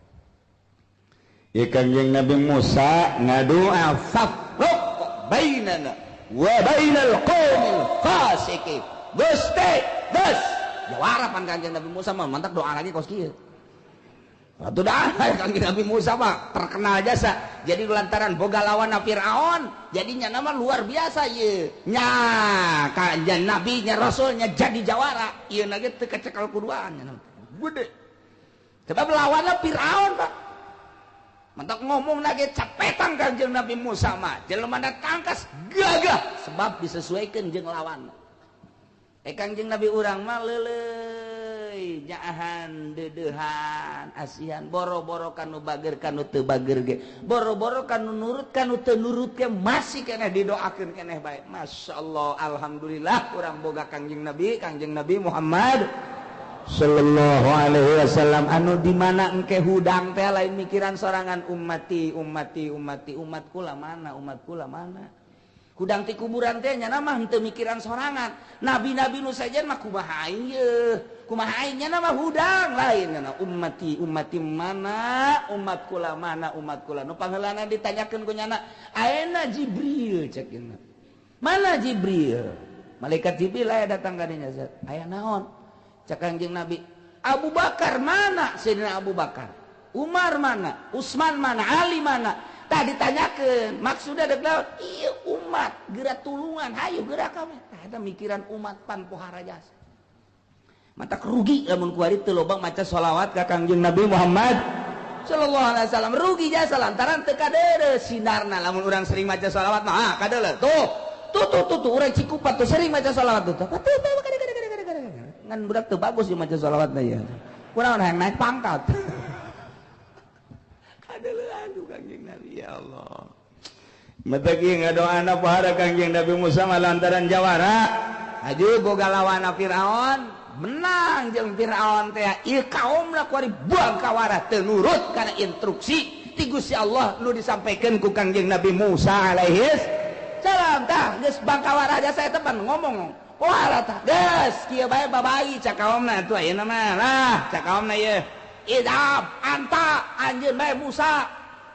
Ieu Kangjeng Nabi Musa ngadoa fafruq bainana wa bainal qaumil fasiqin. Gusti geus jawara pan Kangjeng Nabi Musa mah mantak doa lagi kos kieu. Atuh dah Kangjeng Nabi Musa mah terkenal jasa. Jadi lantaran boga lawan Firaun, jadinya nama luar biasa ieu. Nya Kangjeng Nabi nya rasulnya jadi jawara. Ieu na ge teu kacekal kuduaan nya. Gede. Sebab lawanna Firaun, Pak. Mantak ngomong lagi capetan Kangjeng Nabi Musa mah. Jelema tangkas gagah sebab disesuaikan jeung lawan. Kangjeng Nabi urang mah leuleuy nyaahan deudeuhan asihan boro-boro kanu bager kanu teu bager ge, boro-boro kanu nurut kanu teu nurut ge masih keneh didoakeun keneh bae. Masyaallah, alhamdulillah urang boga Kangjeng Nabi Muhammad sallallahu alaihi wasallam anu di mana engke hudang teh lain mikiran sorangan ummati ummati ummati umat kula mana umat kula mana. Hudang ti kuburan teh nya mah henteu mikiran sorangan. Nabi-nabi nu sajen mah kumaha aing yeuh, kumaha aing nya mah hudang lain nya ummati ummati mana umat kula mana umat kula. Nu pangheulana ditanyakeun ku nyana, ayeuna Jibril cek nya. Mana Jibril? Malaikat Jibril aya datang ka dinya. Aya naon? Cek Kangjeng Nabi, Abu Bakar mana? Sayyidina Abu Bakar. Umar mana? Utsman mana? Ali mana? Tah ditanyakeun, maksudna deuk naon? Ieu umat geura tulungan, hayu geura kami. Tah eta mikiran umat pan pohara jasa. Mata rugi lamun kuari teu loba maca sholawat ka Kangjeng Nabi Muhammad sallallahu alaihi wasallam, rugi jasa lantaran teu kadeuleu sinarna. Lamun urang sering maca sholawat mah ah kadeuleu. Tuh, tuh tuh tuh, tuh urang Cikupa tuh sering maca sholawat tuh. Tuh ngan budak teu bagus ieu maca sholawatna ieu. Kunaon hayang naik pangkat. Kadeuleuan Kangjeng Nabi ya Allah. Matagi ngadoana pohara Kangjeng Nabi Musa lantaran jawara. Aju boga lawan Firaun, menang jeung Firaun teh. Ieu kaumna kuari buang kawara teu nurut kana instruksi ti Gusti Allah nu disampaikan ku Kangjeng Nabi Musa alaihi salam. Tah geus bangkawara jasa eta pan ngomong. Pohara tah geus kieu bae babai cak kaumna atuh ayeuna mah lah cak kaumna ieu. Idhab anta anjeun bae Musa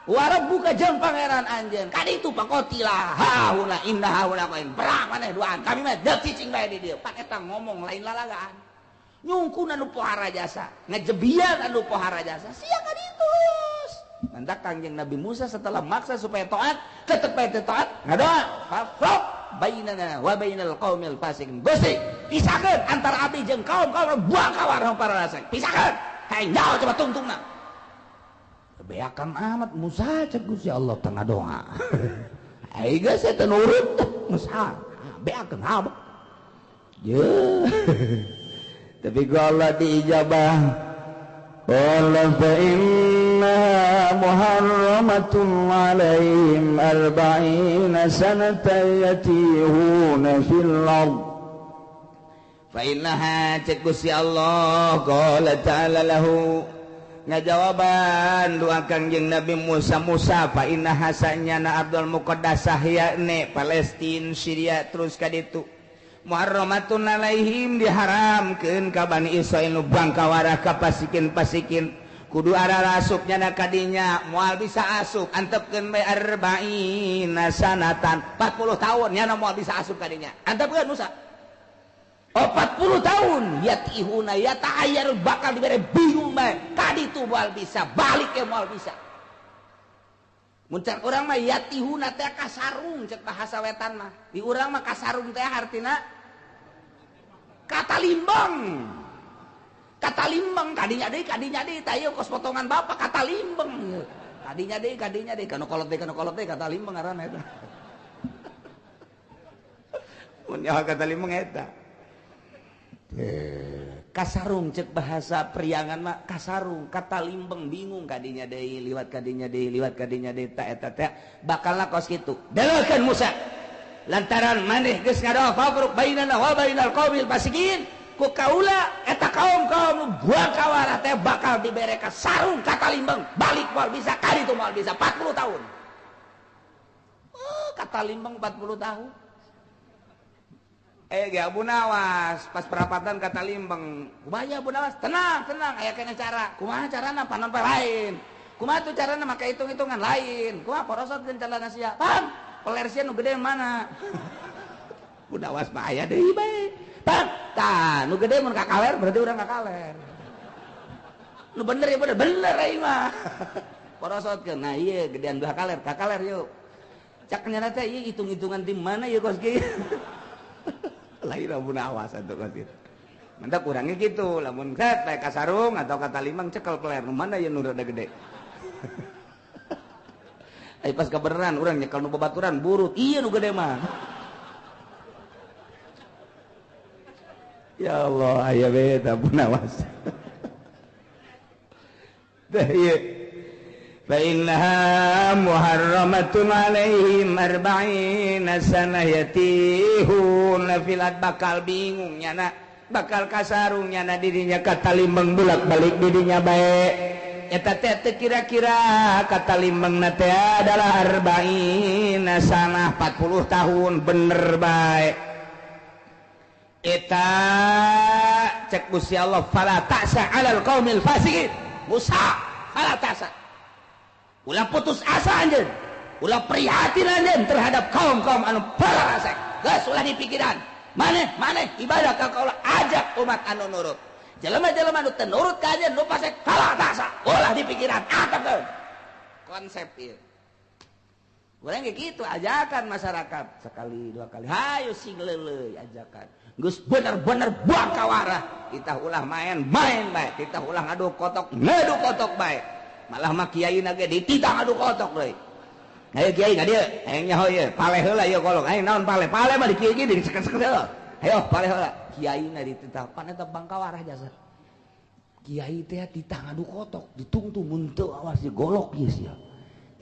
wa rabbuka jeung pangeran anjeun kaditu pakotilah hauna inna hauna qain perang maneh duaan kami mah deuk cicing bae di dieu pan eta ngomong lain lalagaan nyungkuna nu pohara jasa ngajebian anu pohara jasa sia kaditu. Mantak Kangjeng Nabi Musa setelah maksa supaya taat tetep bae teu taat ngadoa fafraq bainana wa bainal qaumil fasiqin. Gusti pisahkeun antara abdi jeung kaum-kaum buang kawar para fasik pisahkeun. Hai nyawa coba tungtungna. Beakan amat Musa cek Gusti Allah tengah doa. Ai geus teu nurut Musa. Beakan amat. Ye. Tapi ku Allah diijabah. Qala fa innaha muharramatun 'alaihim 40 sanatan yatihuna fil ard. Fa innaha cek Gusti Allah qala ta'ala lahu ngajawaban doa Kangjeng Nabi Musa Musa fa innaha sanyana Abdul Muqaddasah yakni Palestina Syria terus ka ditu muharramatun alaihim diharamkeun ka Bani Israil nu bangkawarah ka pasikin-pasikin kudu ararasup nyana kadinya moal bisa asup antepkeun bae arba'ina sanatan 40 tahun nyana moal bisa asup kadinya antepkeun Musa. Oh 40 tahun yatihuna yata'ayyar bakal dibere bingung bae kaditu moal bisa balik ke moal bisa. Mun cek urang mah yatihuna teh kasarung cek bahasa wetan mah di urang mah kasarung teh artina kata limbang kadinya deui tah ieu kos potongan bapak kata limbang kadinya deui kanu kolot deui kata limbang ngaranna eta mun nyawa kata limbang eta kasarung cek bahasa priangan mah kasarung kata limbang bingung kadinya deui liwat kadinya deui ta eta teh bakalna kos kitu deleukeun Musa lantaran maneh geus ngadoa fafruq bainana wa bainal qaumil fasiqin ku kaula eta kaum-kaum nu buang kawarah teh bakal dibere ka sarung kata limbang balik moal bisa kaditu moal bisa 40 tahun. Oh, kata limbang 40 tahun. Ge Abu Nawas pas perapatan kata limbang kumaha Abu Nawas tenang tenang aya kena cara kumaha carana panon poe lain kumaha tuh carana make hitung-hitungan lain kumaha porosotkeun calana sia paham peler sia nu gede mana Abu Nawas mah aya deui bae paham tah nu gede mun ka kaler berarti urang ka kaler nu bener ya bener bener aing mah porosotkeun nah ieu gedean belah kaler ka kaler yuk cak nyana teh ieu hitung-hitungan di mana ieu kos kieu lain Abu Nawas atuh kos kitu. Mantap kurangnya gitu, lamun set bae kasarung atau kata limang cekel peler nu mana ieu nu rada gede. Ai pas kabeneran urang nyekel nu babaturan burut, ieu nu gede mah. Ya Allah, aya we ta Abu Nawas. Tah ieu. Fa innaha muharramatun alaihim 40 sanah yatihuna fil ard bakal bingung nyana bakal kasarung nyana dirinya kata limbang bolak-balik dirinya bae eta teh kira-kira kata limbang na teh adalah 40 sanah 40 tahun bener bae eta cek Gusti Allah fala ta'sa 'alal qaumil fasiqin Musa fala ta'sa ulah putus asa anjeun ulah prihatin anjeun terhadap kaum-kaum anu fasik geus ulah dipikiran maneh maneh ibadah ka kaula ajak umat anu nurut jelema-jelema anu teu nurut ka anjeun nu fasik fala ta'sa ulah dipikiran atepkeun konsep ieu urang ge kitu ajakan masyarakat sekali dua kali hayu sing leuleuy ajakan geus bener-bener buang kawarah kita ulah main-main bae kita ulah ngadu kotok ngadu kotok bae malah mah kiai na ge dititah ngadu kotok deui hayu kiai ka dieu hayang nyaho ieu paleh heula ieu kolong aing naon paleh paleh mah di kieu ge diseket-seket heula hayo paleh heula kiai na dititah pan eta bangkawarah jasa kiai teh dititah ngadu kotok ditungtung mun teu awas digolok ieu sia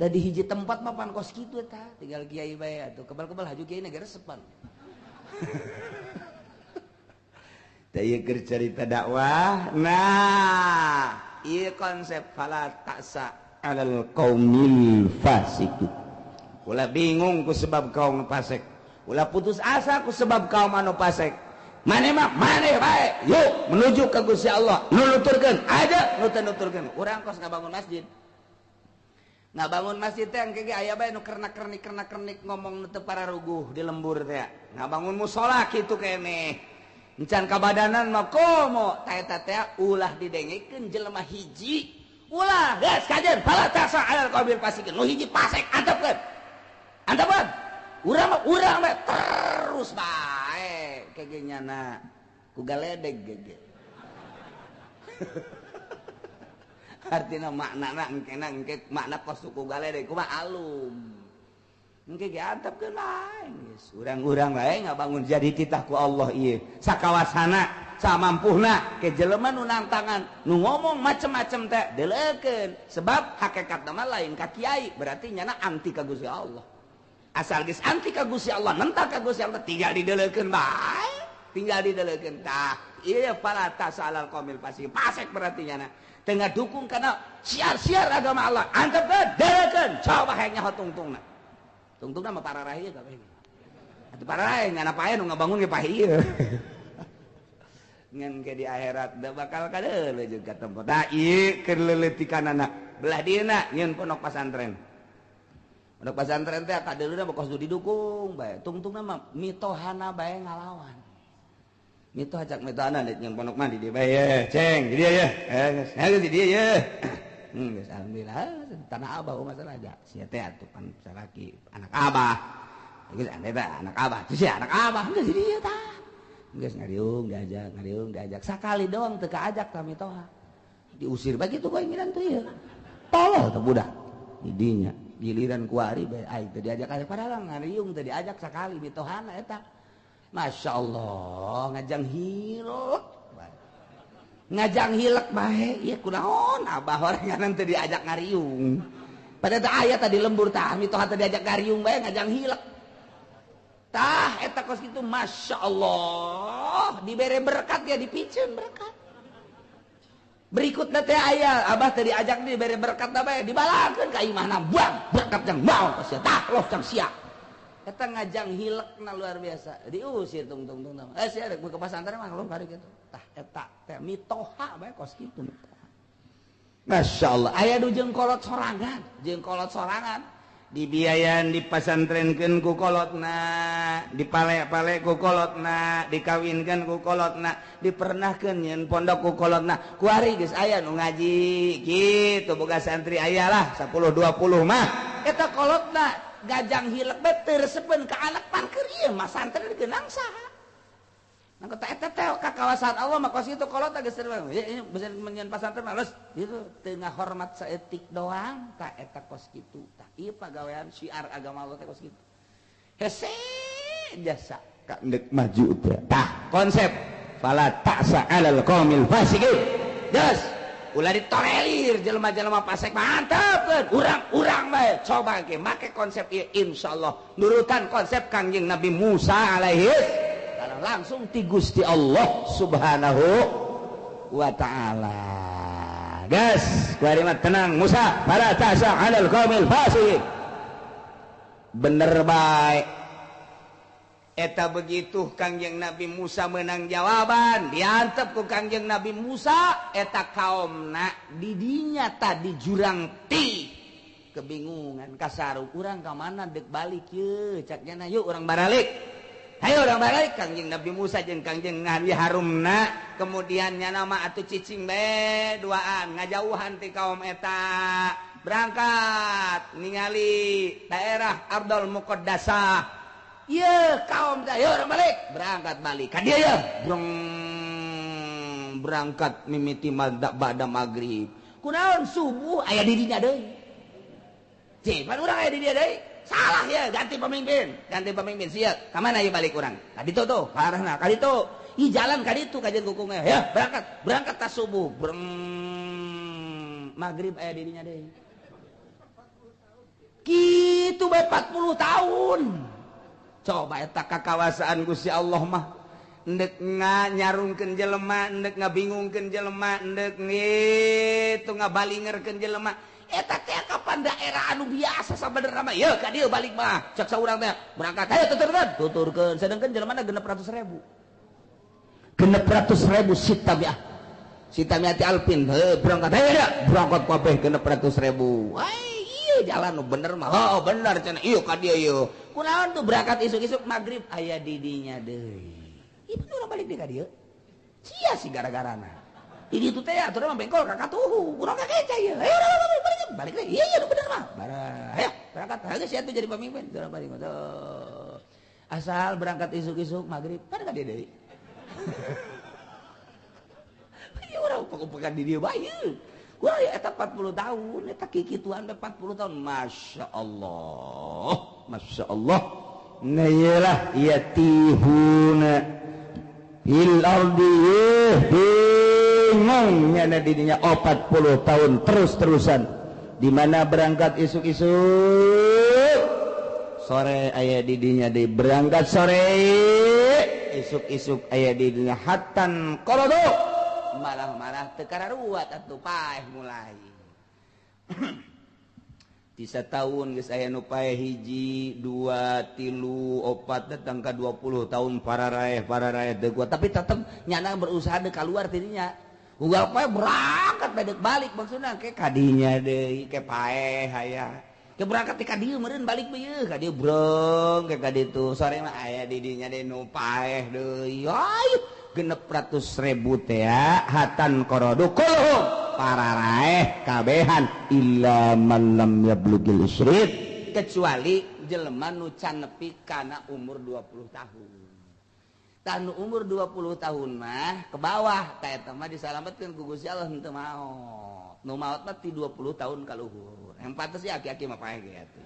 tadi hiji tempat mah pan kos kitu eta tinggal kiai bae atuh kebal-kebal haju kiai na ge resepan. Teh ieu keur carita dakwah nah ieu konsep fala ta'sa 'alal qaumil fasiqin ulah bingung ku sebab kaum fasik ulah putus asa ku sebab kaum anu fasik maneh mah maneh bae yuk menuju ka Gusti Allah nu nuturkeun aja nu teu nuturkeun urang kos ngabangun masjid teh engke ge aya bae nu kernak-kernik ngomong nu teu pararuguh di lembur teh ngabangun musala kitu keneh encan kabadanan mah komo ta eta teh ulah didengekeun jelema hiji ulah geus kajeun fala ta'sa 'alal qaumil fasiqin nu hiji fasik antepkeun antepkeun urang mah terus bae kege nyana ku galedeg gege artina maknana engkena engke makna kos ku galedeg kumaha alum engke ge antepkeun lain geus urang-urang bae ngabangun jadi titah ku Allah ieu sakawasana Samampuhna ke jelema nu nangtangan nu ngomong macem-macem teh deleukeun sebab hakikatna mah lain ka kiai berarti nyana anti ka Gusti Allah. Asal geus anti ka Gusti Allah nentang ka Gusti Allah tinggal dideleukeun bae, tinggal dideleukeun tah. Ieu fala ta'sa 'alal qaumil fasiqin fasik berarti nyana tengah dukung karena siar-siar agama Allah antepkeun deleukeun coba hayang nyaho tungtungna. Tungtungna mah pararah ieu kabeh. Atuh pararah nyana pae nu ngabangun ge pae ieu. Ngan ke di akhirat da bakal kadeuleu jeung katempo. Da ieu keur leuletikanana belah dieuna nyieun pondok pasantren. Pondok pasantren teh kadeuleuna kos didukung bae. Tungtungna mah mitohana bae ngalawan. Mitoha cak mitohana deuk nyieun pondok mah di dieu bae ye, ceng di dieu ye. Geus geus di dieu ye. Geus alhamdulillah tanah abah masalah aja. Sia teh atuh pan salaki anak abah. Geus ane teh anak abah. Sia anak abah geus di dieu tah. Geus ngariung diajak, ngariung diajak. Sakali doang teu kaajak ta mitoha. Diusir bae kitu bae ngiran teh ieu. Tolol teh budak. Di dinya giliran kuari bae aing teu diajak padahal ngariung teu diajak sakali mitohana eta. Masya Allah ngajang hilek. Ngajang hilek bae ieu kunaon abah orangan teu diajak ngariung. Padahal teh aya tadi lembur tah mitoha teu diajak ngariung bae ngajang hilek. Tah eta kos kitu Masya Allah dibere berkat ya dipiceun berkat. Berikutna teh aya abah teu diajak dibere berkat bae dibalakeun ka imahna buang berkat jang mau sia tah loh jang sia. Eta ngajang hilekna luar biasa diusir tungtung-tungtung sia rek ke pasantren mah lu kari kitu. Tah eta teh mitoha bae kos kitu mitoha. Masya Allah aya nu jeung kolot sorangan, jeung kolot sorangan dibiayaan dipasantrenkeun ku kolotna, dipale-pale ku kolotna, dikawinkeun ku kolotna, dipernahkeun nyeun pondok ku kolotna. Kuari geus aya nu ngaji kitu boga santri aya lah 10 20 mah. Eta kolotna gajang hilek bae teu resepeun ka anak parkir ieu mah santri digeunang saha. Nah kata eta teh ka kawasan Allah mah kos kitu kolotna geus bisa nyeun pasantren mah geus gitu teu ngahormat saeutik doang tah eta kos kitu. Tah ieu pagawean syiar agama Allah teh kos kitu. Hese jasa ka ndek maju teh. Tah konsep fala ta'sa 'alal qaumil fasiqin. Geus ulah ditolerir jelema-jelema fasik mantep urang-urang bae coba ge make konsep ieu insyaallah nurutan konsep Kangjeng Nabi Musa alaihi salam langsung ti Gusti Allah Subhanahu wa taala. Gas, kuari mah tenang Musa, fala ta'sa 'alal qaumil fasiqin. Bener bae. Eta begitu Kangjeng Nabi Musa menang jawaban, diantep ku Kangjeng Nabi Musa eta kaomna didinya tadi jurang ti kebingungan kasaru urang ka mana dek balik ye cak nyana yuk urang baralik. Hayo urang balik Kangjeng Nabi Musa jeung Kangjeng Nabi Harumna kemudian nyana mah atuh cicing bae duaan ngajauhan ti kaum eta berangkat ningali daerah Ardul Muqaddasah. Ye kaum teh ayo urang balik berangkat balik ka dieu ye breng berangkat mimiti ba'da magrib kunaon subuh aya di dinya deui cih pan urang aya di dieu deui salah ya ganti pemimpin sia ka mana ieu balik urang ka ditu tuh parahna ka ditu ih jalan ka ditu kajian kukungnya ya berangkat berangkat tas subuh breng magrib aya di dinya deui kitu bae 40 tahun. Coba eta kakawasaan Gusti Allah mah ndek nyarungkeun jelema, ndek ngabingungkeun jelema, ndek ngitu ngabalingerkeun jelema. Eta teh kapan daerah anu biasa sabenerna mah yeuh ka dieu balik mah. Cek saurang teh berangkat hayo tuturkeun, tuturkeun. Sedengkeun jelemana 600.000. 600.000 sitamiah. Sitamiati alpin, heuh berangkat hayo berangkat kabeh 600.000. Ai ieu jalan nu bener mah. Oh bener cenah ieu ka dieu ieu. Kunaon tuh berangkat isuk-isuk maghrib aya di dinya deui. Ieu urang balik deui ka dieu. Sia sih gara-garana. Di ditu teh atuh mah bengkol ka katuhu. Urang ka keca ieu. Ayo urang balik balik deui. Iya iya nu bener mah. Barang. Ayo berangkat. Geus sia tuh jadi pemimpin. Urang balik. Asal berangkat isuk-isuk maghrib pada ka dieu deui. Ieu urang upek-upekan di dieu bae. Kurang ya eta 40 tahun, eta kikituan 40 tahun. Masya Allah, Masya Allah. Nah iyalah yatihuna Fil ardi bingung nyana didinya 40 tahun terus-terusan. Di mana berangkat isuk-isuk sore aya didinya di berangkat sore isuk-isuk aya didinya hatan qorodo malah-malah teu kararuat atuh paeh mulai. Tisa tahun geus aya nu paeh 1, 2, 3, 4 datang ka 20 tahun pararaeh teu kuat tapi tetep nyana berusaha deuk kaluar tidinya. Unggal paeh berangkat bae deuk balik maksudna ke kadinya deui ke paeh aya. Ke berangkat ka dieu meureun balik ieu ka dieu brong ke ka ditu sore mah aya di dinya deui nu paeh deui. Ayo 600.000 teh hatan qorodu kulhum pararaeh kabehan illa man lam yablugil isrid kecuali jelema nu can nepi kana umur 20 tahun. Tah nu umur 20 tahun mah ke bawah tah eta mah disalametkeun ku Gusti Allah henteu maot. Nu maot mah ti 20 tahun ka luhur. Yang pantes sih aki-aki mah paeh ge atuh.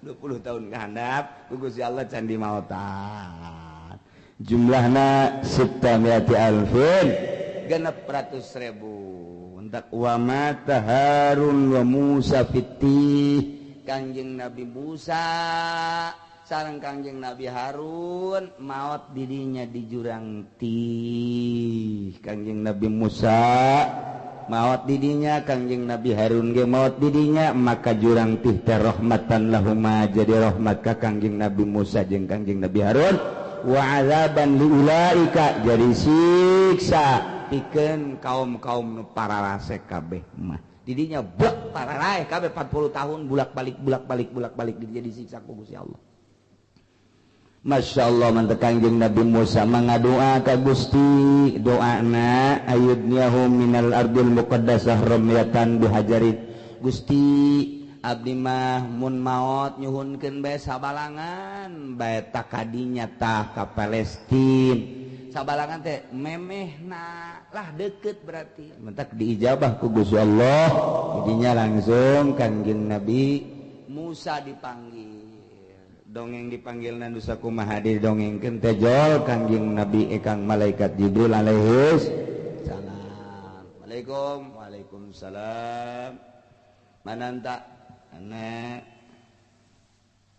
20 tahun ka handap ku Gusti Allah can dimaotan. Jumlahna sittamiyati alfin 600.000. Entak wa mata Harun wa Musa fiti Kangjeng Nabi Musa sareng Kangjeng Nabi Harun maot didinya di jurang tih. Kangjeng Nabi Musa maot didinya, Kangjeng Nabi Harun ge maot didinya, maka jurang tih teh rahmatan lahuma jadi rahmat ka Kangjeng Nabi Musa jeung Kangjeng Nabi Harun wa azaban liulaika jadi siksa pikeun kaum-kaum nu pararase kabeh mah didinya bek pararaeh kabeh 40 tahun bulak-balik bulak-balik bulak-balik didinya disiksa ku Gusti Allah. Masya Allah mantep Kangjeng Nabi Musa mangadoa ka Gusti doana ayudniyahum minal ardil muqaddasah ramyatan bihajarin Gusti abdi mah mun maot nyuhunkeun bae sabalangan bae takadinya tah ka Palestin sabalangan teh memehna lah deket berarti mentak diijabah ku Gusti Allah jadinya langsung Kangjeng Nabi Musa dipanggil dongeng dipanggil nandu sakumaha didongengkeun teh jol Kangjeng Nabi ekang malaikat Jibril alaihis salam. Waalaikum waalaikumsalam mananta anak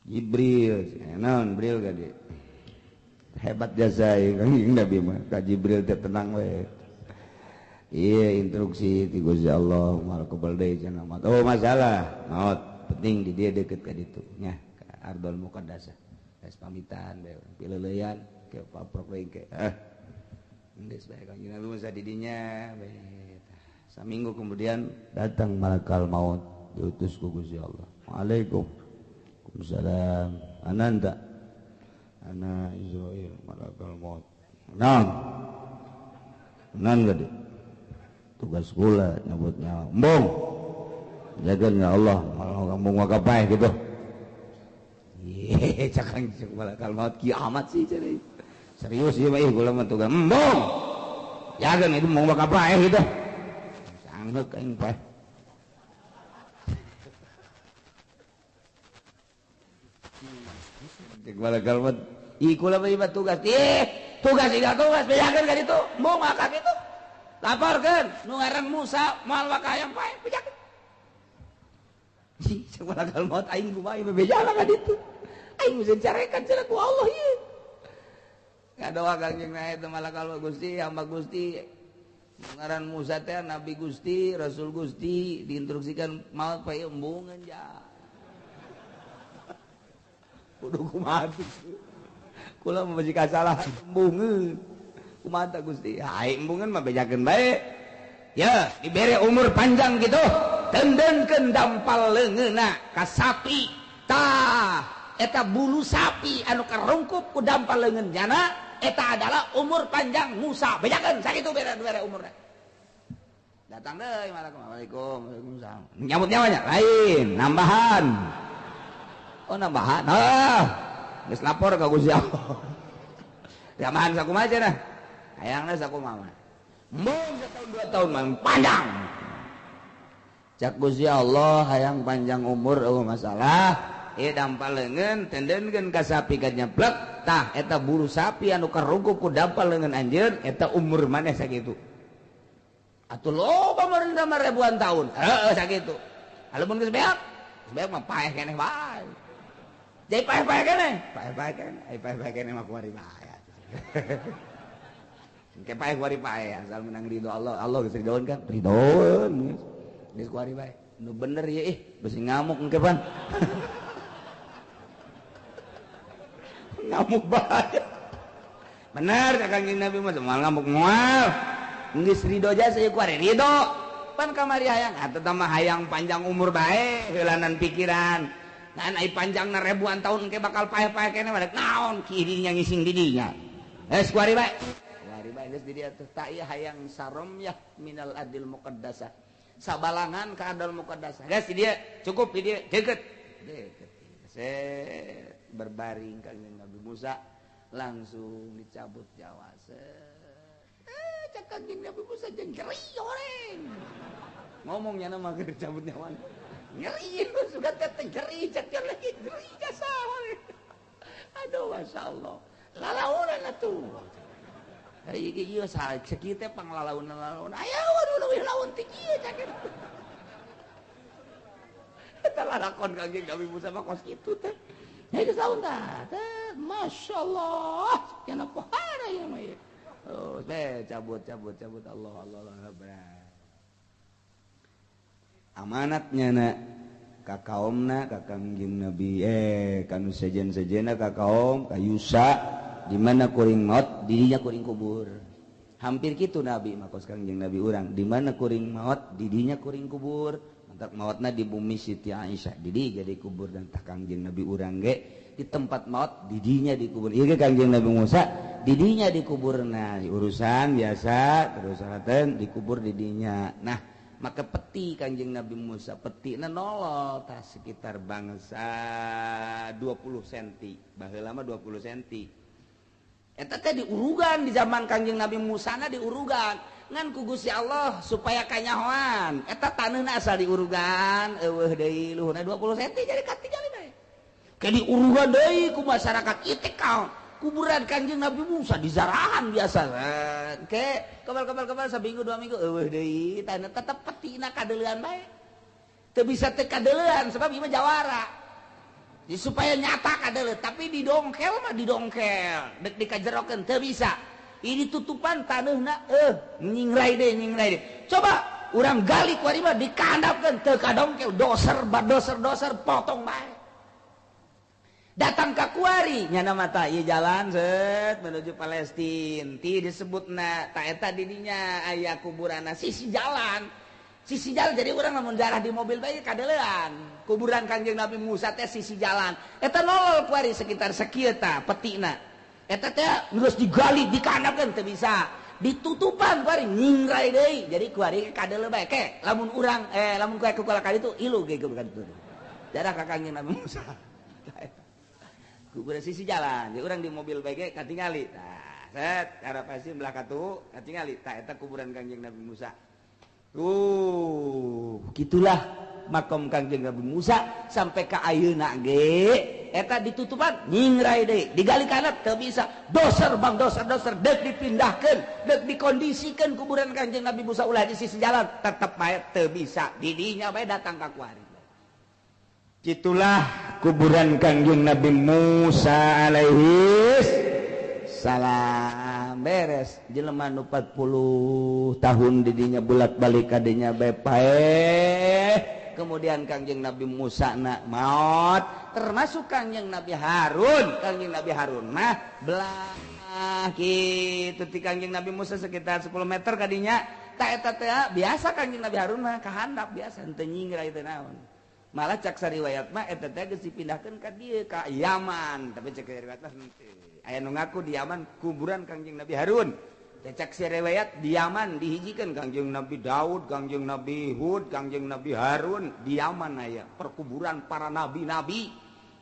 Jibril naon Jibril gade hebat jasa Kangjeng Nabi mah ka Jibril teh tenang we ieu instruksi ti Gusti Allah mal kebal deui cenah maot oh masalah maot penting di dieu deukeut ka ditu nya Ardol Muqaddasah geus pamitan bae pileuleyan ke paprok deui ke geus bae Kangjeng Nabi Musa di dinya bae saminggu kemudian datang malakal maut diutus ku Gusti Allah. Waalaikum salam ananda ana Israil malakal maut naon nan gede tugas kula nyebut nyawa embung jaga ya Allah malah kampung wakapae gitu. Ye cakang cek malakal maut kiamat sih cari serius ieu mah kula mah tugas embung jaga itu mau wakapae gitu sanggeuk aing pae. Cek malakal maut ih kula mah tugas ih tugas tidak tugas bejakeun ka ditu embung maka kitu laporkeun nu ngaran Musa moal wakayang pae bejakeun. Cek malakal maut aing kumaha bebejana ka ditu aing geus carekan cenah ku Allah ieu ngadoa Kangjeng Nabi teh malakal maut Gusti hamba Gusti ngaran Musa teh Nabi Gusti Rasul Gusti diinstruksikan maut pae embungeun ja kudu kumaha kula mah bisi kasalah embungeun kumaha tah Gusti hae embungeun mah bejakeun bae ya dibere umur panjang gitu tendenkeun dampal leungeunna ka sapi tah eta bulu sapi anu karungkup ku dampal leungeun jana eta adalah umur panjang Musa bejakeun sakitu bere umurna datang deui Assalamualaikum waalaikumsalam nyambut nyawanya lain nambahan oh nambahan ah geus lapor ka Gusti Allah tambahan sakumaha cenah hayangna sakumaha embung setahun dua tahun mah panjang cak Gusti Allah hayang panjang umur eueuh masalah Dampal leungeun tendenkeun ka sapi ka nyeplek tah eta bulu sapi anu karungkup ku dampal leungeun anjeun eta umur maneh sakitu. Atuh loba meureun mah ribuan tahun. Heeh sakitu. Lamun geus beak, geus beak mah paeh keneh bae. Jadi paeh-paeh keneh, paeh-paeh keneh, ai paeh-paeh keneh mah kuari bae. Engke paeh kuari paeh asal menang ridho Allah. Allah geus ridoeun kan? Ridoeun. Geus kuari bae. Nu bener ya ih, besi ngamuk engke pan. Ngamuk bae. Bener cak Kangjeng Nabi mah moal ngamuk moal. Geus ridho jasa ieu kuari ridho. Pan kamari hayang atuh mah hayang panjang umur bae heulanan pikiran. Ngan ai panjangna ribuan tahun engke bakal paeh-paeh keneh mah naon kirinya ngising di dinya. Geus kuari bae. Kuari bae geus di dieu teh tak ieu hayang saromyah minal adil muqaddasah. Sabalangan ka adil muqaddasah. Geus di dieu cukup di dieu deukeut. Deukeut. Set berbaring Kangjeng Nabi Musa langsung dicabut nyawa. Cak Kangjeng Nabi Musa jeung nyeri horeng. Ngomongnya mah keur dicabut nyawa. Nyeri suka teh nyeri cak lagi nyeri jasa. Aduh masyaallah. Lalaunan atuh. Ari ieu sakieu teh panglalaunan-lalaunan. Aya waduh leuwih laun ti kieu cak. Eta lalakon Kangjeng Nabi Musa mah kos kitu teh. Ya geus laun tah. Masyaallah. Kana pohara ieu mah ieu. Oh, teh cabut cabut cabut Allah Allah Allah. Amanatnya na ka kaomna ka Kangjeng Nabi kanu sejen-sejena ka kaom ka Yusa di mana kuring maot dirinya kuring kubur. Hampir kitu Nabi mah kos Kangjeng Nabi urang di mana kuring maot didinya kuring kubur. Mantak maotna di bumi Siti Aisyah didi jadi kubur dan tah Kangjeng Nabi urang ge di tempat maot didinya dikubur. Ieu ge Kangjeng Nabi Musa didinya dikuburna urusan biasa terus salaten dikubur didinya. Nah maka peti Kangjeng Nabi Musa petina nolol tah sekitar bangsa 20 cm baheula mah 20 cm eta teh diurugan di zaman Kangjeng Nabi Musa na diurugan ngan ku Gusti Allah supaya kanyahoan eta taneuhna asal diurugan eueuh deui luhurna 20 cm jadi katingali bae ke diurugan deui ku masyarakat ieu kaon kuburan Kangjeng Nabi Musa dizarahan biasa ke kebal-kebal saminggu 2 minggu eueuh deui tanah tetep petina kadeulean bae teu bisa teu kadeulean sebab ieu mah jawara. Jadi supaya nyata kadeuleu tapi didongkel mah didongkel dek dikajerokeun teu bisa. Ini tutupan taneuhna nyingrai deui coba urang gali ku ari mah dikandapkeun teu kadongkel doser badoser-doser potong bae. Datang ka kuari nyana mata ieu jalan set menuju Palestina ti disebutna ta eta di dinya aya kuburanna sisi jalan jadi urang lamun jarah di mobil bae kadeulean kuburan Kangjeng Nabi Musa teh sisi jalan eta nolol kuari sekitar sakieu tah petina eta teh geus digali dikandapkeun teu bisa ditutupan kuari nyingrai deui jadi kuari kadeuleu bae ke lamun urang lamun kuari ku ka ditu ilu ge ka ditu jarah ka Kangjeng Nabi Musa kuburan sisi jalan, jadi orang di mobil bae katingali. Tah, set arah pasti belah katu katingali. Tah eta kuburan Kangjeng Nabi Musa. Tuh, gitulah makom Kangjeng Nabi Musa sampai ka ayeuna ge eta ditutupan nyingrai deui, digali kana teu bisa. Doser bang doser doser deuk dipindahkeun, deuk dikondisikeun kuburan Kangjeng Nabi Musa ulah di sisi jalan, tetep bae teu bisa. Didinya bae datang ka kuari. Itulah kuburan Kangjeng Nabi Musa alaihi salam. Beres jelema nu 40 tahun didinya bolak-balik kadinya bae paeh. Kemudian Kangjeng Nabi Musa na maot, termasuk Kangjeng Nabi Harun. Kangjeng Nabi Harun mah belah kitu ti Kangjeng Nabi Musa sekitar 10 meter kadinya. Ta eta teh biasa Kangjeng Nabi Harun mah kahandap biasa henteu nyingrai teh naon. Malah cak sariwayat mah eta teh geus dipindahkeun ka dieu ka Yaman, tapi cak riwayat mah henteu. Aya nu ngaku di Yaman kuburan Kangjeng Nabi Harun. Teh cak sariwayat di Yaman dihijikeun Kangjeng Nabi Daud, Kangjeng Nabi Hud, Kangjeng Nabi Harun di Yaman aya perkuburan para nabi-nabi.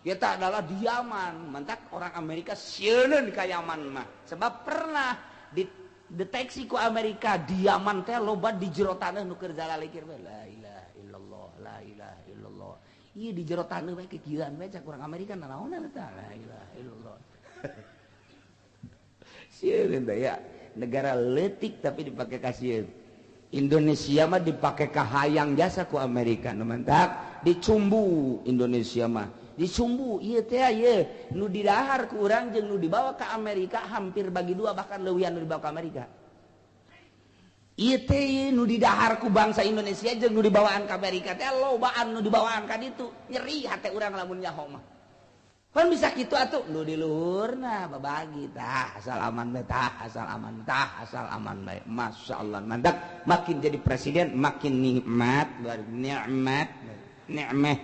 Eta adalah di Yaman. Mantak orang Amerika sieun ka Yaman mah. Sebab pernah dideteksi ku Amerika di Yaman teh loba di jero taneuh nu keur zalalikir la ilaha illallah la ilaha illallah. Ieu di jero taneuh bae kikieuan bae, cak urang Amerika nanaonan eta. La ilaha illallah. Sieun teh ya, negara leutik tapi dipake kasieun. Indonesia mah dipake kahayang jasa ku Amerika, nu mantak dicumbu. Indonesia mah dicumbu ieu teh, ieu nu didahar ku urang jeung nu dibawa ke Amerika hampir bagi dua, bahkan leuwihan nu dibawa ke Amerika. Ieu teh nu didahar ku bangsa Indonesia jeung nu dibawaan ke Amerika teh lobaan nu dibawaan ka ditu. Nyeri hate urang lamun nyaho mah. Kan bisa kitu atuh, nu di luhurna babagi tah, asal aman bae tah, asal aman tah, asal aman bae. Masya Allah, mantap. Makin jadi presiden makin nikmat, luar nikmat, nikmeh.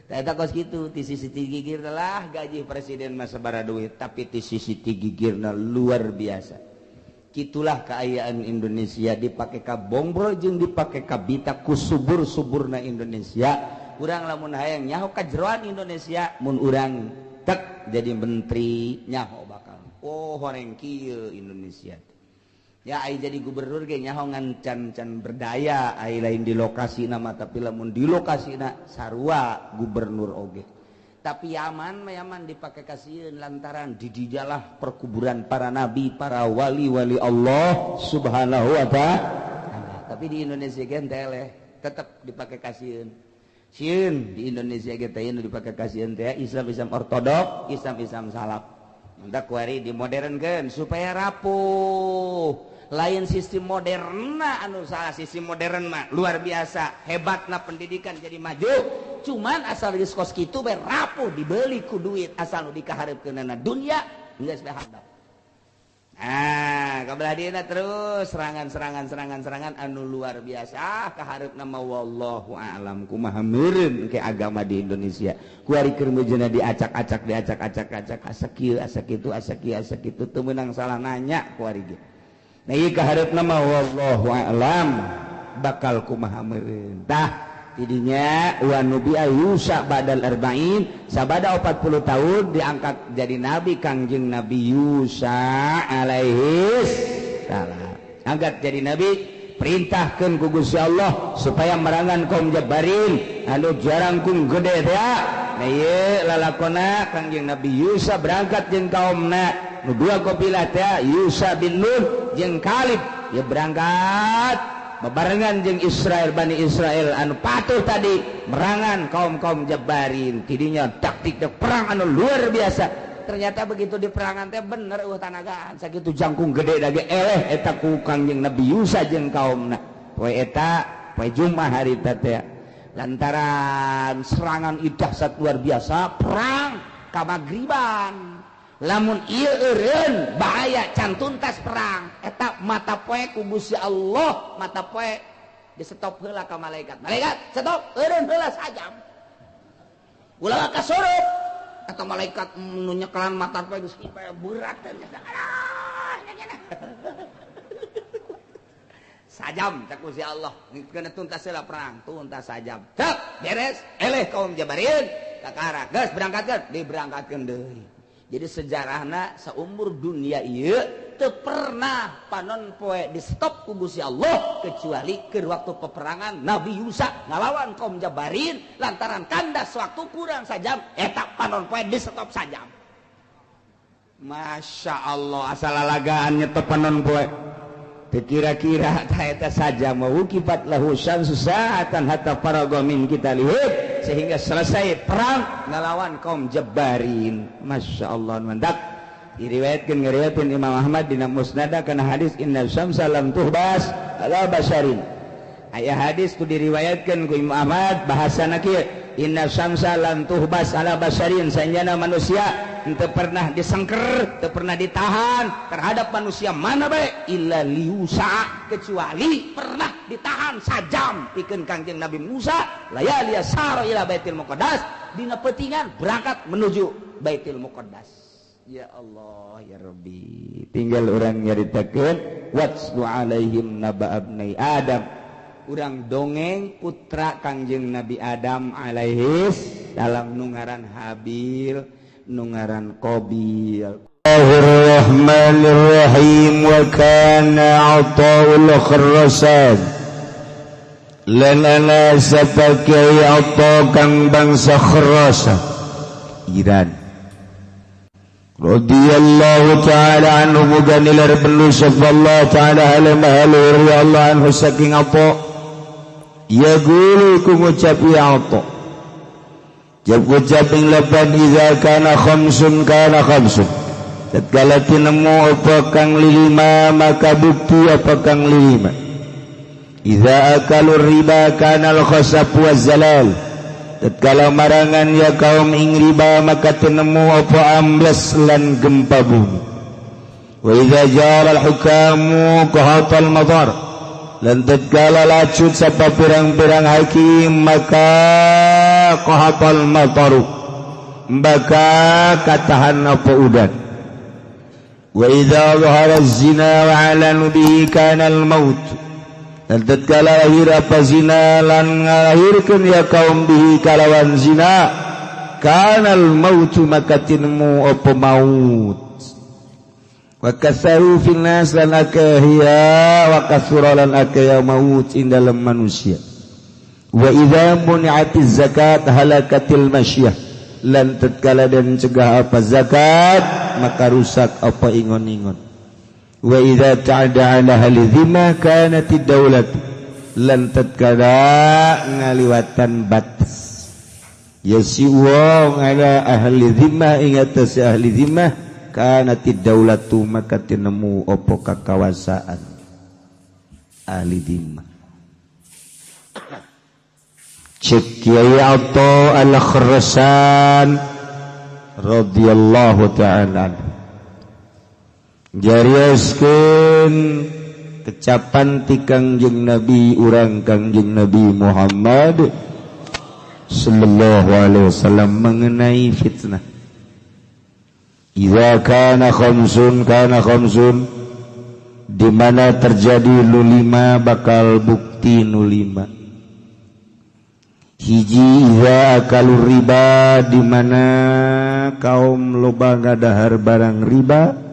Eta kos kitu. Ti sisi gigir lah, gaji presiden mah sabaraha duit, tapi ti sisi gigirna luar biasa. Gitulah keayaan Indonesia, dipake ka bongbro jeung dipake ka bita ku subur-suburna Indonesia. Urang lamun hayang nyaho kajeroan Indonesia, mun urang tek jadi menteri, nyaho bakal, oh, horeng kieu Indonesia ya. Ai jadi gubernur ge nyaho, ngan can can berdaya ai lain di lokasi nama. Tapi lamun di lokasi na sarua gubernur oge. Tapi Yaman mah, Yaman dipake kasieun lantaran di dijalah perkuburan para nabi, para wali-wali Allah Subhanahu wa Ta'ala. Tapi di Indonesia ge teleh, tetep dipake kasieun. Sieun di Indonesia ge teh nu dipake kasieun teh Islam, Islam ortodok, Islam, Islam salaf. Entah kuari dimodernkeun supaya rapuh. Lain sistem modern anu salah, sistem modern mah luar biasa hebatna, pendidikan jadi maju, cuman asal geus kos kitu bae rapuh, dibeli ku duit. Asal nu dikahareupkeunana dunya, geus bae handap. Ah, kabelah dieuna terus serangan-serangan, serangan-serangan anu luar biasa. Kahareupna mah wallahu a'lam kumaha meureun ke agama di Indonesia. Kuari keur meujeuhna diacak-acak, diacak-acak-acak, asa kieu, asa kitu, asa kieu, asa kitu, teu meunang salah nanya kuari ge. Nah, ieu kahareupna mah wallahu a'lam bakal kumaha meureun. Tah, tidinya wa nubi'a Yusa ba'dal arba'in, sabada 40 tahun diangkat jadi nabi Kangjeng Nabi Yusa alaihi salam. Angkat jadi nabi, perintahkan ku Gusti Allah supaya merangan kaum Jabarin anu jarangkung gede teh. Nah, ieu lalakona Kangjeng Nabi Yusa berangkat jeung kaumna nu dua kabilah teh, Yusa bin Nun jeung Kalib ya, berangkat bebarengan jeung Israel, Bani Israel anu patuh tadi, merangan kaum-kaum Jabarin. Tidinya taktik perang anu luar biasa. Ternyata begitu di perangan teh bener eueuh tanagaan, sakitu jangkung gede dage eleh eta ku Kangjeng Nabi Yusa jeung kaumna poe eta, poe Jumat hari teh, lantaran serangan dahsyat luar biasa, perang kamagriban. Lamun ieu eureun bahaya, can tuntas perang eta, mata poe ku Gusti Allah mata poe di stop heula ka malaikat. "Malaikat, stop, eureun heula sajam, ulah kasurup." Atau malaikat nu nyekelan mata poe geus berat teh, "Sajam," cak Gusti Allah, "kena tuntas heula perang." Tuntas sajam, cek beres, eleh kaum Jabarin. Kakara geus berangkatkeun, diberangkatkeun deui. Jadi sejarahna seumur dunia ieu teu pernah panon poe di stop ku Gusti Allah kecuali ke waktu peperangan Nabi Yusa ngalawan kaum Jabarin, lantaran kandas waktu kurang sajam, eta panon poe di stop sajam. Masya Allah, asal lalagaan nyetop panon poe. Kira-kira eta saja mau kifat lahu syamsu sa'atan hatta faraga min qitalihim, sehingga selesai perang ngelawan kaum Jabarin. Masya Allah, mantap. Diriwayatkeun, ngariwayatkeun Imam Ahmad dina Musnad kana hadis inna syamsa lam tuhbas ala basharin. Aya hadis tu diriwayatkeun ku Imam Ahmad, bahasana kieu: inna syamsa lam tuhbas ala basharin, sanjana manusia henteu pernah disengker, teu pernah ditahan terhadap manusia mana bae, illa liusa, kecuali pernah ditahan sajam pikeun Kangjeng Nabi Musa layali sara ila Baitul Muqaddas, dina peutingan berangkat menuju Baitul Muqaddas. Ya Allah ya Rabbi, tinggal orang nyaritakeun watslu alaihim naba abnai Adam, urang dongeng putra Kangjeng Nabi Adam alaihis salam, nu ngaran Habil, nu ngaran Qabil. Bismillahirrahmanirrahim. Wa kana Athaul Kharrasan. Lanana sapa Kiai Atha kang bangsa Khurasan Iran radhiyallahu ta'ala anhu muga nilar perlu sapa Allah ta'ala halamah radhiyallahu anhu saking apa ya gulu ku ngucap ya Atha jab ngucap ing lapan iza kana khamsun kana khamsun tatkala tinemu apa kang lima maka bukti apa kang lima. Iza akalu riba kanal khasab wa zalal tatkala marangan ya kaum ing riba maka tenemu apa ambles lan gempa bumi. Wa iza jara al hukamu qahatal madar lan tatkala lacut sapa pirang-pirang hakim maka qahatal mataru maka katahan apa udan. Wa iza zahara zina wa alanu bihi kana al maut dan tatkala lahir apa zina lan ngalahirkeun ya kaum bihi kalawan zina kanal mautu maka tinemu apa maut. Wa kasaru fil nas lan akhiya wa kasura lan akhiya maut ing dalam manusia. Wa idza muni'atiz zakat halakatil masyiyah lan tatkala den cegah apa zakat maka rusak apa ingon-ingon. Wa idza ta'ada ala ahli dhimma kanatid daulat lan tatkala ngaliwatan batas ya si wong ala ahli dhimma ing atas ahli dhimma kanatid daulatu maka tinemu apa kakawasaan ahli dhimma. Cek Kiai Atha Al-Khurasan radhiyallahu ta'ala jariaskeun kecapan ti Kangjeng Nabi urang Kangjeng Nabi Muhammad sallallahu alaihi wasallam mengenai fitnah. Idza kana khamsun kana khamsun, di mana terjadi nu lima bakal bukti nu lima. Hiji idza akalu riba, di mana kaum loba ngadahar barang riba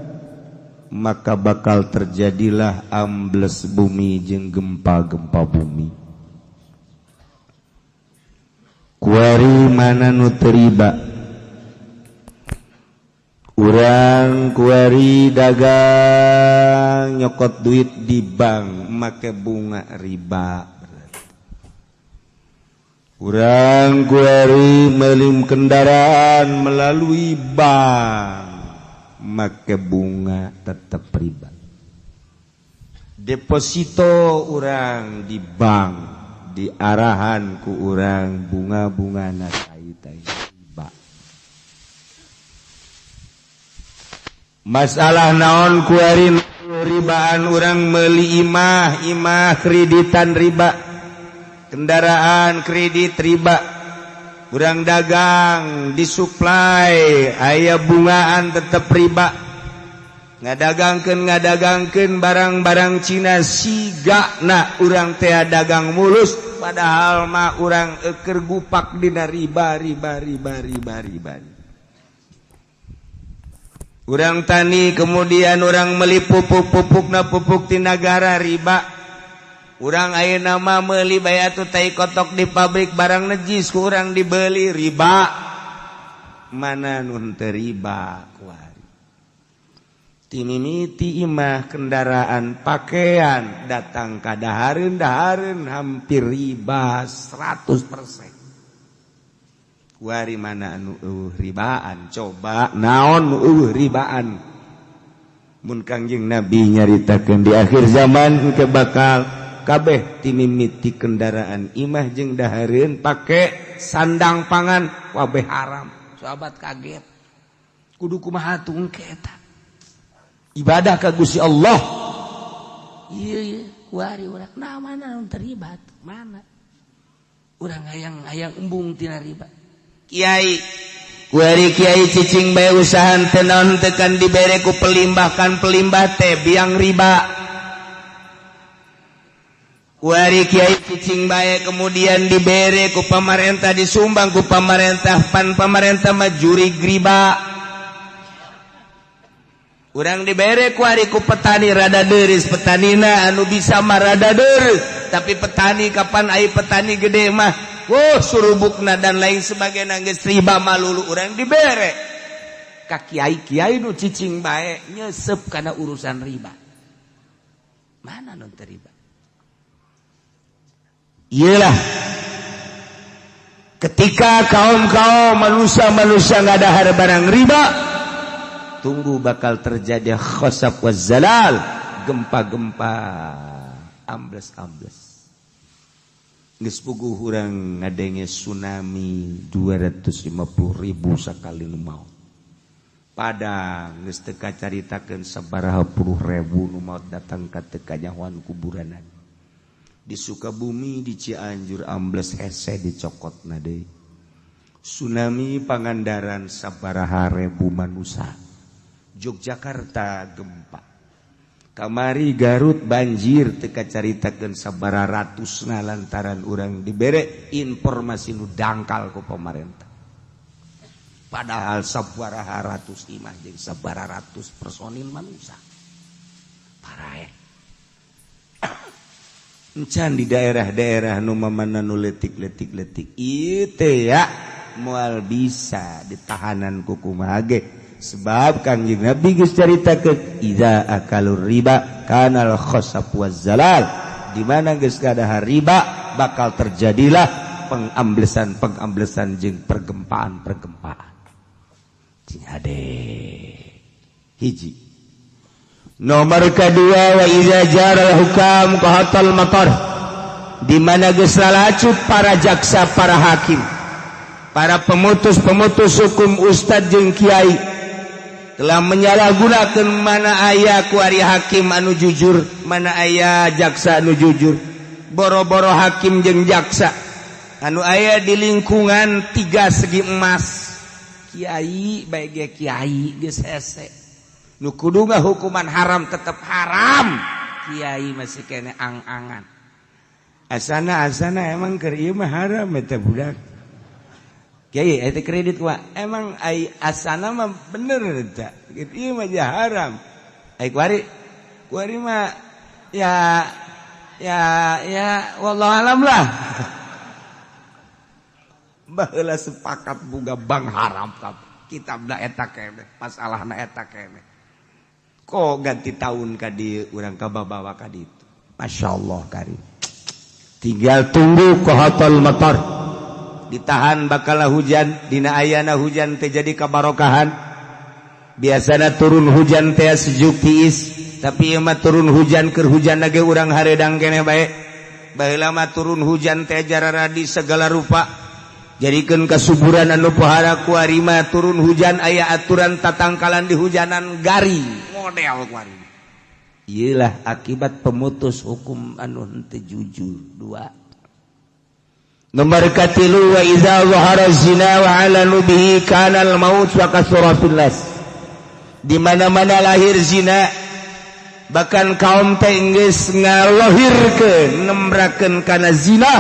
maka bakal terjadilah ambles bumi jeung gempa-gempa bumi. Kuari mana nu teu riba? Urang kuari dagang nyokot duit di bank make bunga riba. Urang kuari meuli kendaraan melalui bank make bunga tetap riba. Deposito urang di bank diarahan ku urang bunga-bunga na tai-tai riba. Masalah naon kuari ribaan urang meuli imah, imah kreditan riba, kendaraan kredit riba, urang dagang disuplai aya bungaan tetep riba, ngadagangkeun barang-barang Cina siga na urang teh dagang mulus padahal mah urang eukeur gupak dina riba riba riba riba riba. Urang tani kemudian urang meuli pupuk-pupukna pupuk ti nagara riba. Urang ayeuna mah meuli bae atuh tai kotok di pabrik barang najis ku urang dibeli riba. Mana nu henteu riba kuari. Timimiti imah kendaraan pakaian datang ka dahareun-dahareun hampir riba 100%. Kuari mana anu eueuh ribaan, coba naon nu eueuh ribaan. Mun Kangjeng Nabi nyaritakeun di akhir zaman engke bakal kabeh timimiti kendaraan imah jeung dahareun pake sandang pangan kabeh haram. Sahabat kaget. Kudu kumaha atuh engke eta? Ibadah ka Gusti Allah. Ieu ieu kuari urang nah mana nu terlibat? Mana? Urang hayang-hayang embung tina riba. Kiai kuari kiai cicing bae usahan teu naon teu kan dibere ku pelimbah kan pelimbah teh biang riba. Kuari kiai cicing bae kemudian dibere ku pamarentah disumbang ku pamarentah pan pamarentah mah jurig riba. Urang dibere kuari ku petani rada deuris petanina anu bisa mah rada deureus. Tapi petani kapan ai petani gede mah, wah, surubukna dan lain sebagainya geus riba malulu urang dibere. Ka kiai-kiai nu cicing bae nyesep kana urusan riba. Mana nu teu riba? Iyalah, ketika kaum-kaum manusia-manusia ngadahar barang riba, tunggu bakal terjadi khosaf wa zalal, gempa-gempa, ambles-ambles. Geus puguh urang ngadenge tsunami 250.000 sakali nu maot. Padang geus teu kacaritakeun sabaraha puluh ribu nu maot datang ka teu kanyahoan kuburanan. Di Sukabumi, di Cianjur ambles hese dicokotna deui. Tsunami Pangandaran sabaraha ribu manusia. Yogyakarta gempa. Kamari Garut banjir teu kacaritakeun sabaraha ratusna lantaran urang dibere informasi nu dangkal ku pemerintah. Padahal sabaraha ratus imah jeung sabaraha ratus personil manusia. Paraeh. Encan di daerah-daerah nu mamana nu leutik-leutik-leutik ieu teh ya moal bisa ditahanan ku kumaha ge, sebab Kangjeng Nabi geus caritakeun idza akalur riba kanal khasaf waz zalal, di mana geus kadahar riba bakal terjadilah pengamblesan-pengamblesan jeung pergempaan-pergempaan. Cing hade hiji. Nomor kedua, wa idza jaral hukam qahatal matar, di mana geus lalacut para jaksa, para hakim, para pemutus-pemutus hukum, ustad jeung kiai telah menyalahgunakeun. Mana aya kuari hakim anu jujur, mana aya jaksa anu jujur? Boro-boro hakim jeung jaksa anu aya di lingkungan tiga segi emas, kiai bae ge kiai geus hese. Nu kudu hukuman haram tetep haram, kiai masih kene ang-angan. Asana asana emang keur ieu mah haram eta budak. Kiai eta kredit wa emang ai asana mah bener eta. Gitu ieu mah haram. Ai kuari kuari mah ya ya ya wallahu alam lah. Baheula sepakat boga bank haram kitabna eta keneh, masalahna eta keneh. Kok ganti tahun ka dieu urang kababawa ka ditu. Masya Allah karim. Tinggal tunggu qahatal matar. Ditahan bakal hujan, dina ayana hujan teh jadi kabarokahan. Biasana turun hujan teh sejuk tiis, tapi ieu mah turun hujan keur hujan ge urang hareudang keneh bae. Baheula mah turun hujan teh jararadi segala rupa. Jadikeun kasuburan anu pohara, kuari mah turun hujan aya aturan tatangkalan di hujanan garing model kuari. Iyalah akibat pemutus hukum anu henteu jujur. Dua. Nomor katilu, wa idza zahara zina wa alanu bihi kana al maut wa kasura fil nas. Di mana-mana lahir zina, bahkan kaum teh geus ngalohirkeun nembrakeun kana zina,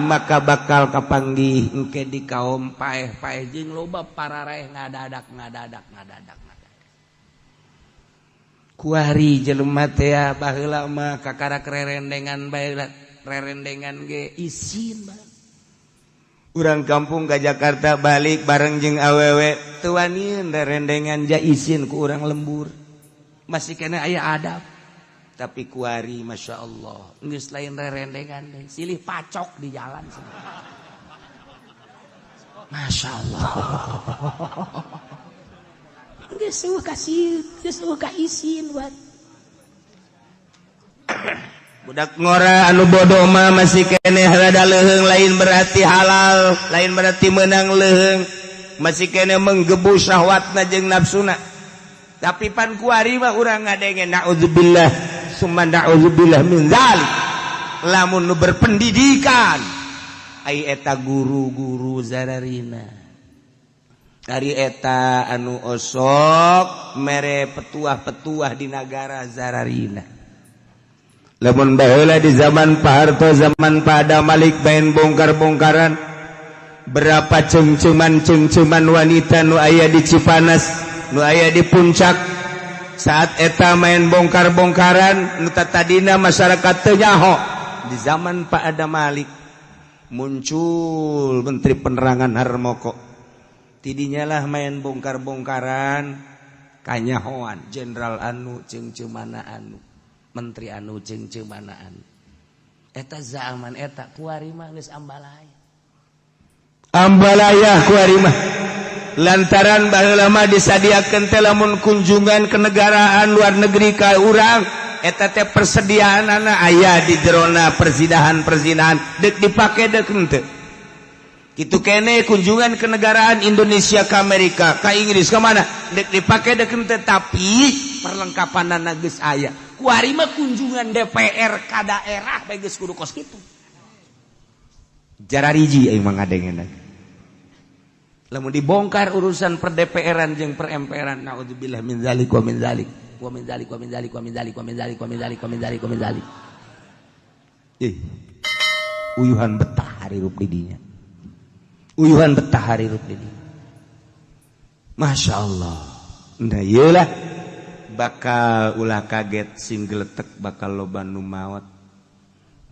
maka bakal kapanggih engke di kaum paeh-paeh jeung loba pararaeh ngadadak ngadadak ngadadak. Kuari jelema teh baheula mah kakara rerendengan bae, rerendengan ge isin bae. Urang kampung ka Jakarta balik bareng jeung awewe teu wanian rerendengan ja isin ku urang lembur. Masih kena aya adab. Tapi kuari Masya Allah geus lain rerendengan deui, silih pacok di jalan. Masya Allah. Geus eueuh kasih, geus eueuh ka isin buat. Budak ngora anu bodoh mah masih keneh rada leuheung, lain berarti halal, lain berarti menang leuheung. Masih keneh menggebu syahwatna jeung nafsuna. Tapi pan kuari mah urang ngadenge naudzubillah summa naudzubillah min dzalik. Lamun nu berpendidikan ai eta guru-guru zararina. Ari eta anu osok mere petuah-petuah di nagara zararina. Lamun baheula di zaman Pak Harto, zaman Pak Adam Malik main bongkar-bongkaran, berapa cengceman-cengceman wanita nu aya di Cipanas, nu aya di Puncak saat eta main bongkar-bongkaran, nu tadina masyarakat teu nyaho. Di zaman Pak Adam Malik muncul Menteri Penerangan Harmoko. Tidinya lah main bongkar-bongkaran kanyahoan jenderal anu jeung mana anu, menteri anu jeung mana anu. Eta zaman eta kuari mah geus ambalaya. Ambalaya kuari mah. Lantaran baheula mah disadiakeun teh lamun kunjungan kenegaraan luar negeri ka urang eta teh persediaanana aya di jerona perzinahan-perzinahan deuk dipake deuk henteu. Kitu kene kunjungan kenegaraan Indonesia ke Amerika, ka Inggris, ka mana deuk dipake deuk henteu, tapi perlengkapanana geus aya. Kuari mah kunjungan DPR ka daerah bae geus kudu kos kitu. Jarariji aing mah ngadengena. Lamun dibongkar urusan per DPR-an jeung per MPR-an, naudzubillah min zalik wa min zalik wa min zalik wa min zalik wa min zalik wa min zalik wa min zalik wa min zalik wa min zalik. Ih. Uyuhan betah hirup di dinya. Uyuhan betah hirup di dinya. Masya Allah. Nah ieulah bakal ulah kaget sing geletek bakal loba nu maot.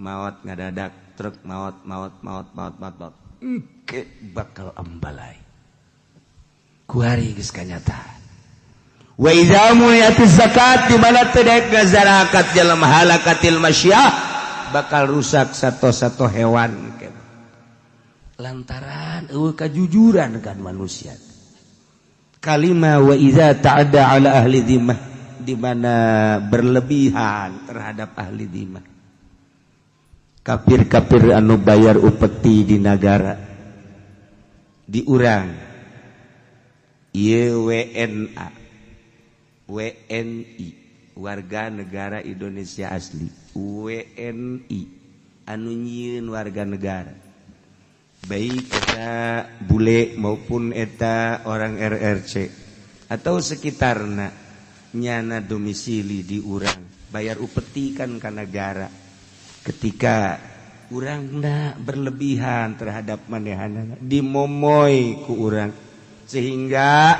Maot ngadadak truk maot maot maot maot maot maot. Engke bakal ambalai. Kuari geus kanyataan. Wa idza muniatiz zakat di mana teu daek ngazarakat jelema halakatil masyah bakal rusak sato-sato hewan. Lantaran eueuh kajujuran kan manusia. Kalima wa idza ta'adda ala ahli dhimmah di mana berlebihan terhadap ahli dhimmah. Kafir-kafir anu bayar upeti di nagara di urang ieu WNA WNI warga negara Indonesia asli WNI anu nyieun warga negara baik eta bule maupun eta orang RRC atau sekitarna nyana domisili di urang bayar upeti kan ka negara. Ketika urangna berlebihan terhadap manehanana dimomoy ku urang sehingga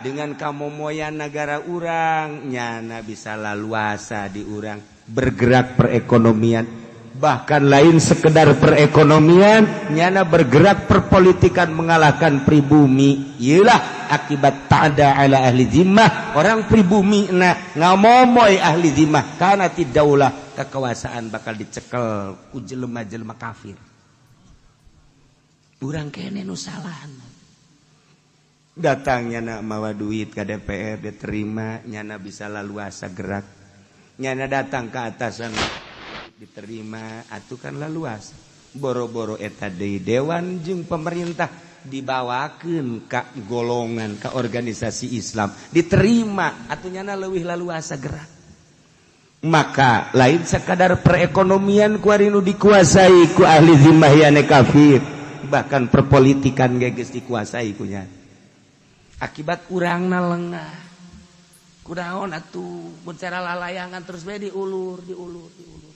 dengan kamomoyan negara urang nyana bisa laluasa di urang bergerak perekonomian, bahkan lain sekedar perekonomian nyana bergerak perpolitikan mengalahkan pribumi. Iyalah akibat ta'ada ala ahli zimmah, orang pribumi na ngamomoy ahli zimmah karena tidaulah kekuasaan bakal dicekel ku jelema-jelema kafir. Urang kene nu salah. Datang nyana mawa duit ke DPR diterima, nyana bisa laluasa gerak. Nyana datang ke atasan diterima, atuh kan laluasa. Boro-boro eta deui dewan jeung pemerintah dibawakeun ka golongan ka organisasi Islam diterima, atuh nyana leuwih laluasa gerak. Maka lain sekadar perekonomian ku ari nu dikuasai ku ahli zimmah yane kafir, bahkan perpolitikan ge geus dikuasai ku nya. Akibat urangna lengah. Kunaon atuh mun cara lalayangan terus bae diulur, diulur, diulur.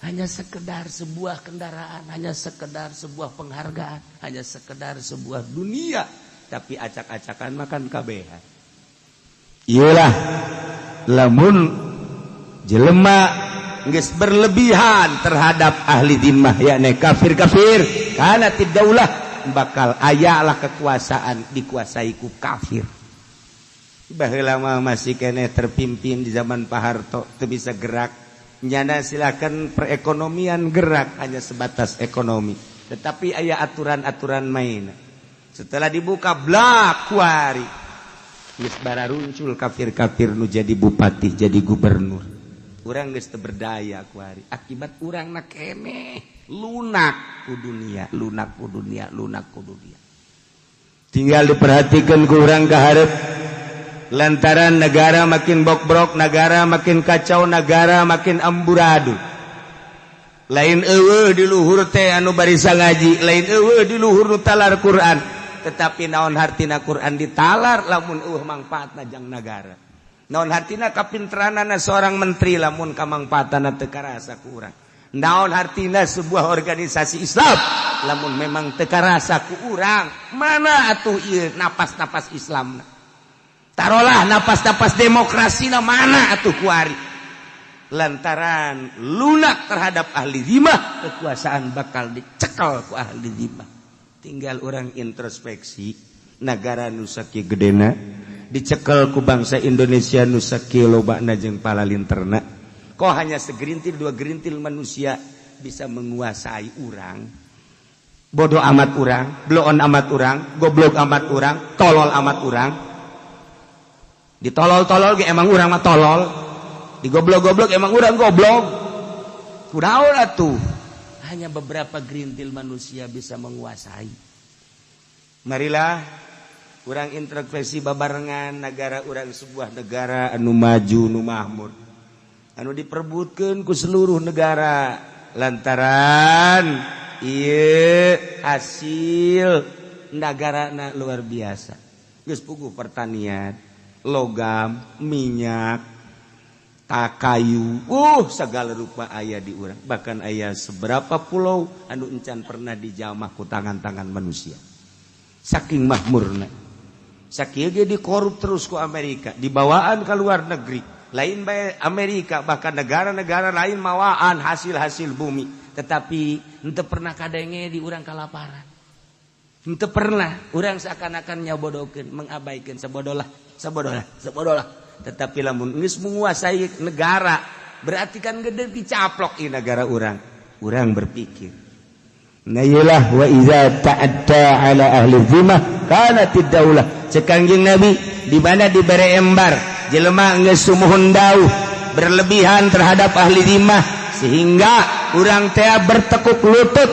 Hanya sekedar sebuah kendaraan, hanya sekedar sebuah penghargaan, hanya sekedar sebuah dunia, tapi acak-acakan makan kabehan. Iyalah lamun jelema geus berlebihan terhadap ahli zimmah yakni kafir-kafir kana tidaulah bakal ayalah kekuasaan dikuasai ku kafir. Baheula mah masih keneh terpimpin di zaman Pak Harto teu bisa gerak. Nyana silakan perekonomian gerak hanya sebatas ekonomi, tetapi aya aturan-aturan main. Setelah dibuka blak kuari geus bararuncul kafir-kafir nu jadi bupati jadi gubernur. Urang geus teu berdaya kuari akibat urangna keneh lunak ku dunia, lunak ku dunia, lunak ku dunia. Tinggal diperhatikan ku urang ka hareup. Lantaran negara makin bokbrok, negara makin kacau, negara makin amburadul. Lain eueuh di luhur teh anu barisa ngaji, lain eueuh di luhur nu talar Quran, tetapi naon hartina Quran ditalar lamun eueuh mangfaatna jang nagara. Naon hartina kapinteranana seorang menteri lamun kamangfaatana teu karasa ku urang. Naon hartina sebuah organisasi Islam lamun memang teu karasa ku urang. Mana atuh ieu napas-napas Islamna? Tarolah napas-napas demokrasina mana atuh kuari? Lantaran lunak terhadap ahli zimah, kekuasaan bakal dicekal ku ahli zimah. Tinggal orang introspeksi negara nu sakieu gedena dicekel ku bangsa Indonesia nu sakieu lobana jeung palalinterna. Kok hanya segerintil dua gerintil manusia bisa menguasai urang? Bodoh amat urang, bloon amat urang, goblok amat urang, tolol amat urang. Ditolol-tolol ge emang urang mah tolol. Digoblok-goblok emang urang goblok. Kunaon atuh? Hanya beberapa gerintil manusia bisa menguasai. Marilah urang introspeksi babarengan negara urang, sebuah negara anu maju, nu makmur, anu diperbutkeun ku seluruh negara lantaran ieu hasil negara luar biasa. Geus puguh pertanian, logam, minyak, tak kayu, segala rupa aya di urang. Bahkan aya seberapa pulau anu encan pernah dijamah ku tangan-tangan manusia. Saking makmurna. Sakieu ge dikorup terus ku Amerika, dibawaan ke luar negeri. Lain bae Amerika, bahkan negara-negara lain mawaan hasil-hasil bumi. Tetapi henteu pernah kadenge di urang kalaparan. Henteu pernah urang seakan-akan nyabodokeun, mengabaikan, sabodolah, sabodolah, sabodolah. Tetapi lamun geus menguasai negara, berarti kan gede dicaplok di negara urang. Urang berpikir, nah iyalah, wa iza ta'adda ala ahli zimmah kanatid daulah. Cek Kangjeng Nabi, di mana dibere embar jelema geus sumuhun dauh berlebihan terhadap ahli zimmah sehingga urang teh bertekuk lutut,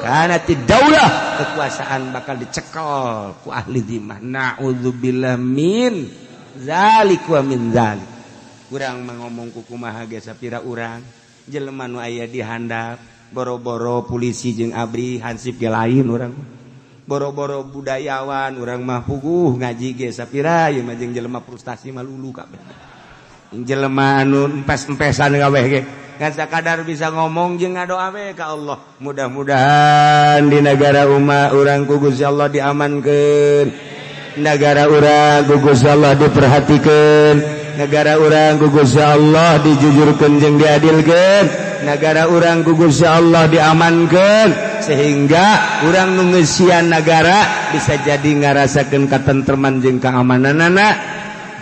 kanatid daulah, kekuasaan bakal dicekel ku ahli zimmah. Na'udzubillah min zalik wa min zalik. Urang mah ngomong ku kumaha ge sapira urang jelema nu aya di handap, boro-boro polisi jeung ABRI, hansip ge lain urang. Boro-boro budayawan, urang mah puguh ngaji ge sapira ieu mah jeung jelema frustasi mah lulu kabeh. Jelema anu empes-empesan kabeh ge ngan sakadar bisa ngomong jeung ngadoa we ka Allah. Mudah-mudahan di negara umat urang ku Gusti Allah diamankeun, negara urang ku Gusti Allah diperhatikeun, negara urang ku Gusti Allah dijujurkeun jeung diadilkeun, negara urang ku Gusti Allah diamankeun sehingga urang nu ngeusian negara bisa jadi ngarasakeun katentreman jeung keamananana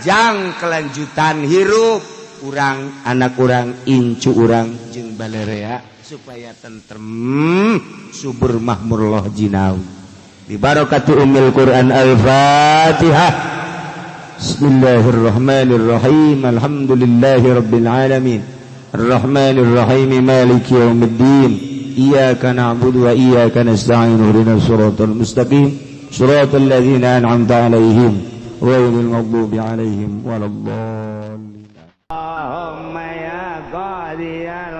jang kelanjutan hirup urang, anak urang, incu urang jeung balerea supaya tentrem, subur, makmur loh jinawi. Bi barakati ummil Quran. Al-Fatihah. Bismillahirrahmanirrahim. Alhamdulillahi rabbil alamin. Arrahmanirrahim, maliki yaumiddin. Iyyaka na'budu wa iyyaka nasta'in. Ihdinas siratal mustaqim. Siratal ladzina an'amta 'alaihim ghairil maghdubi 'alaihim waladdallin. Allahumma ya qadiyal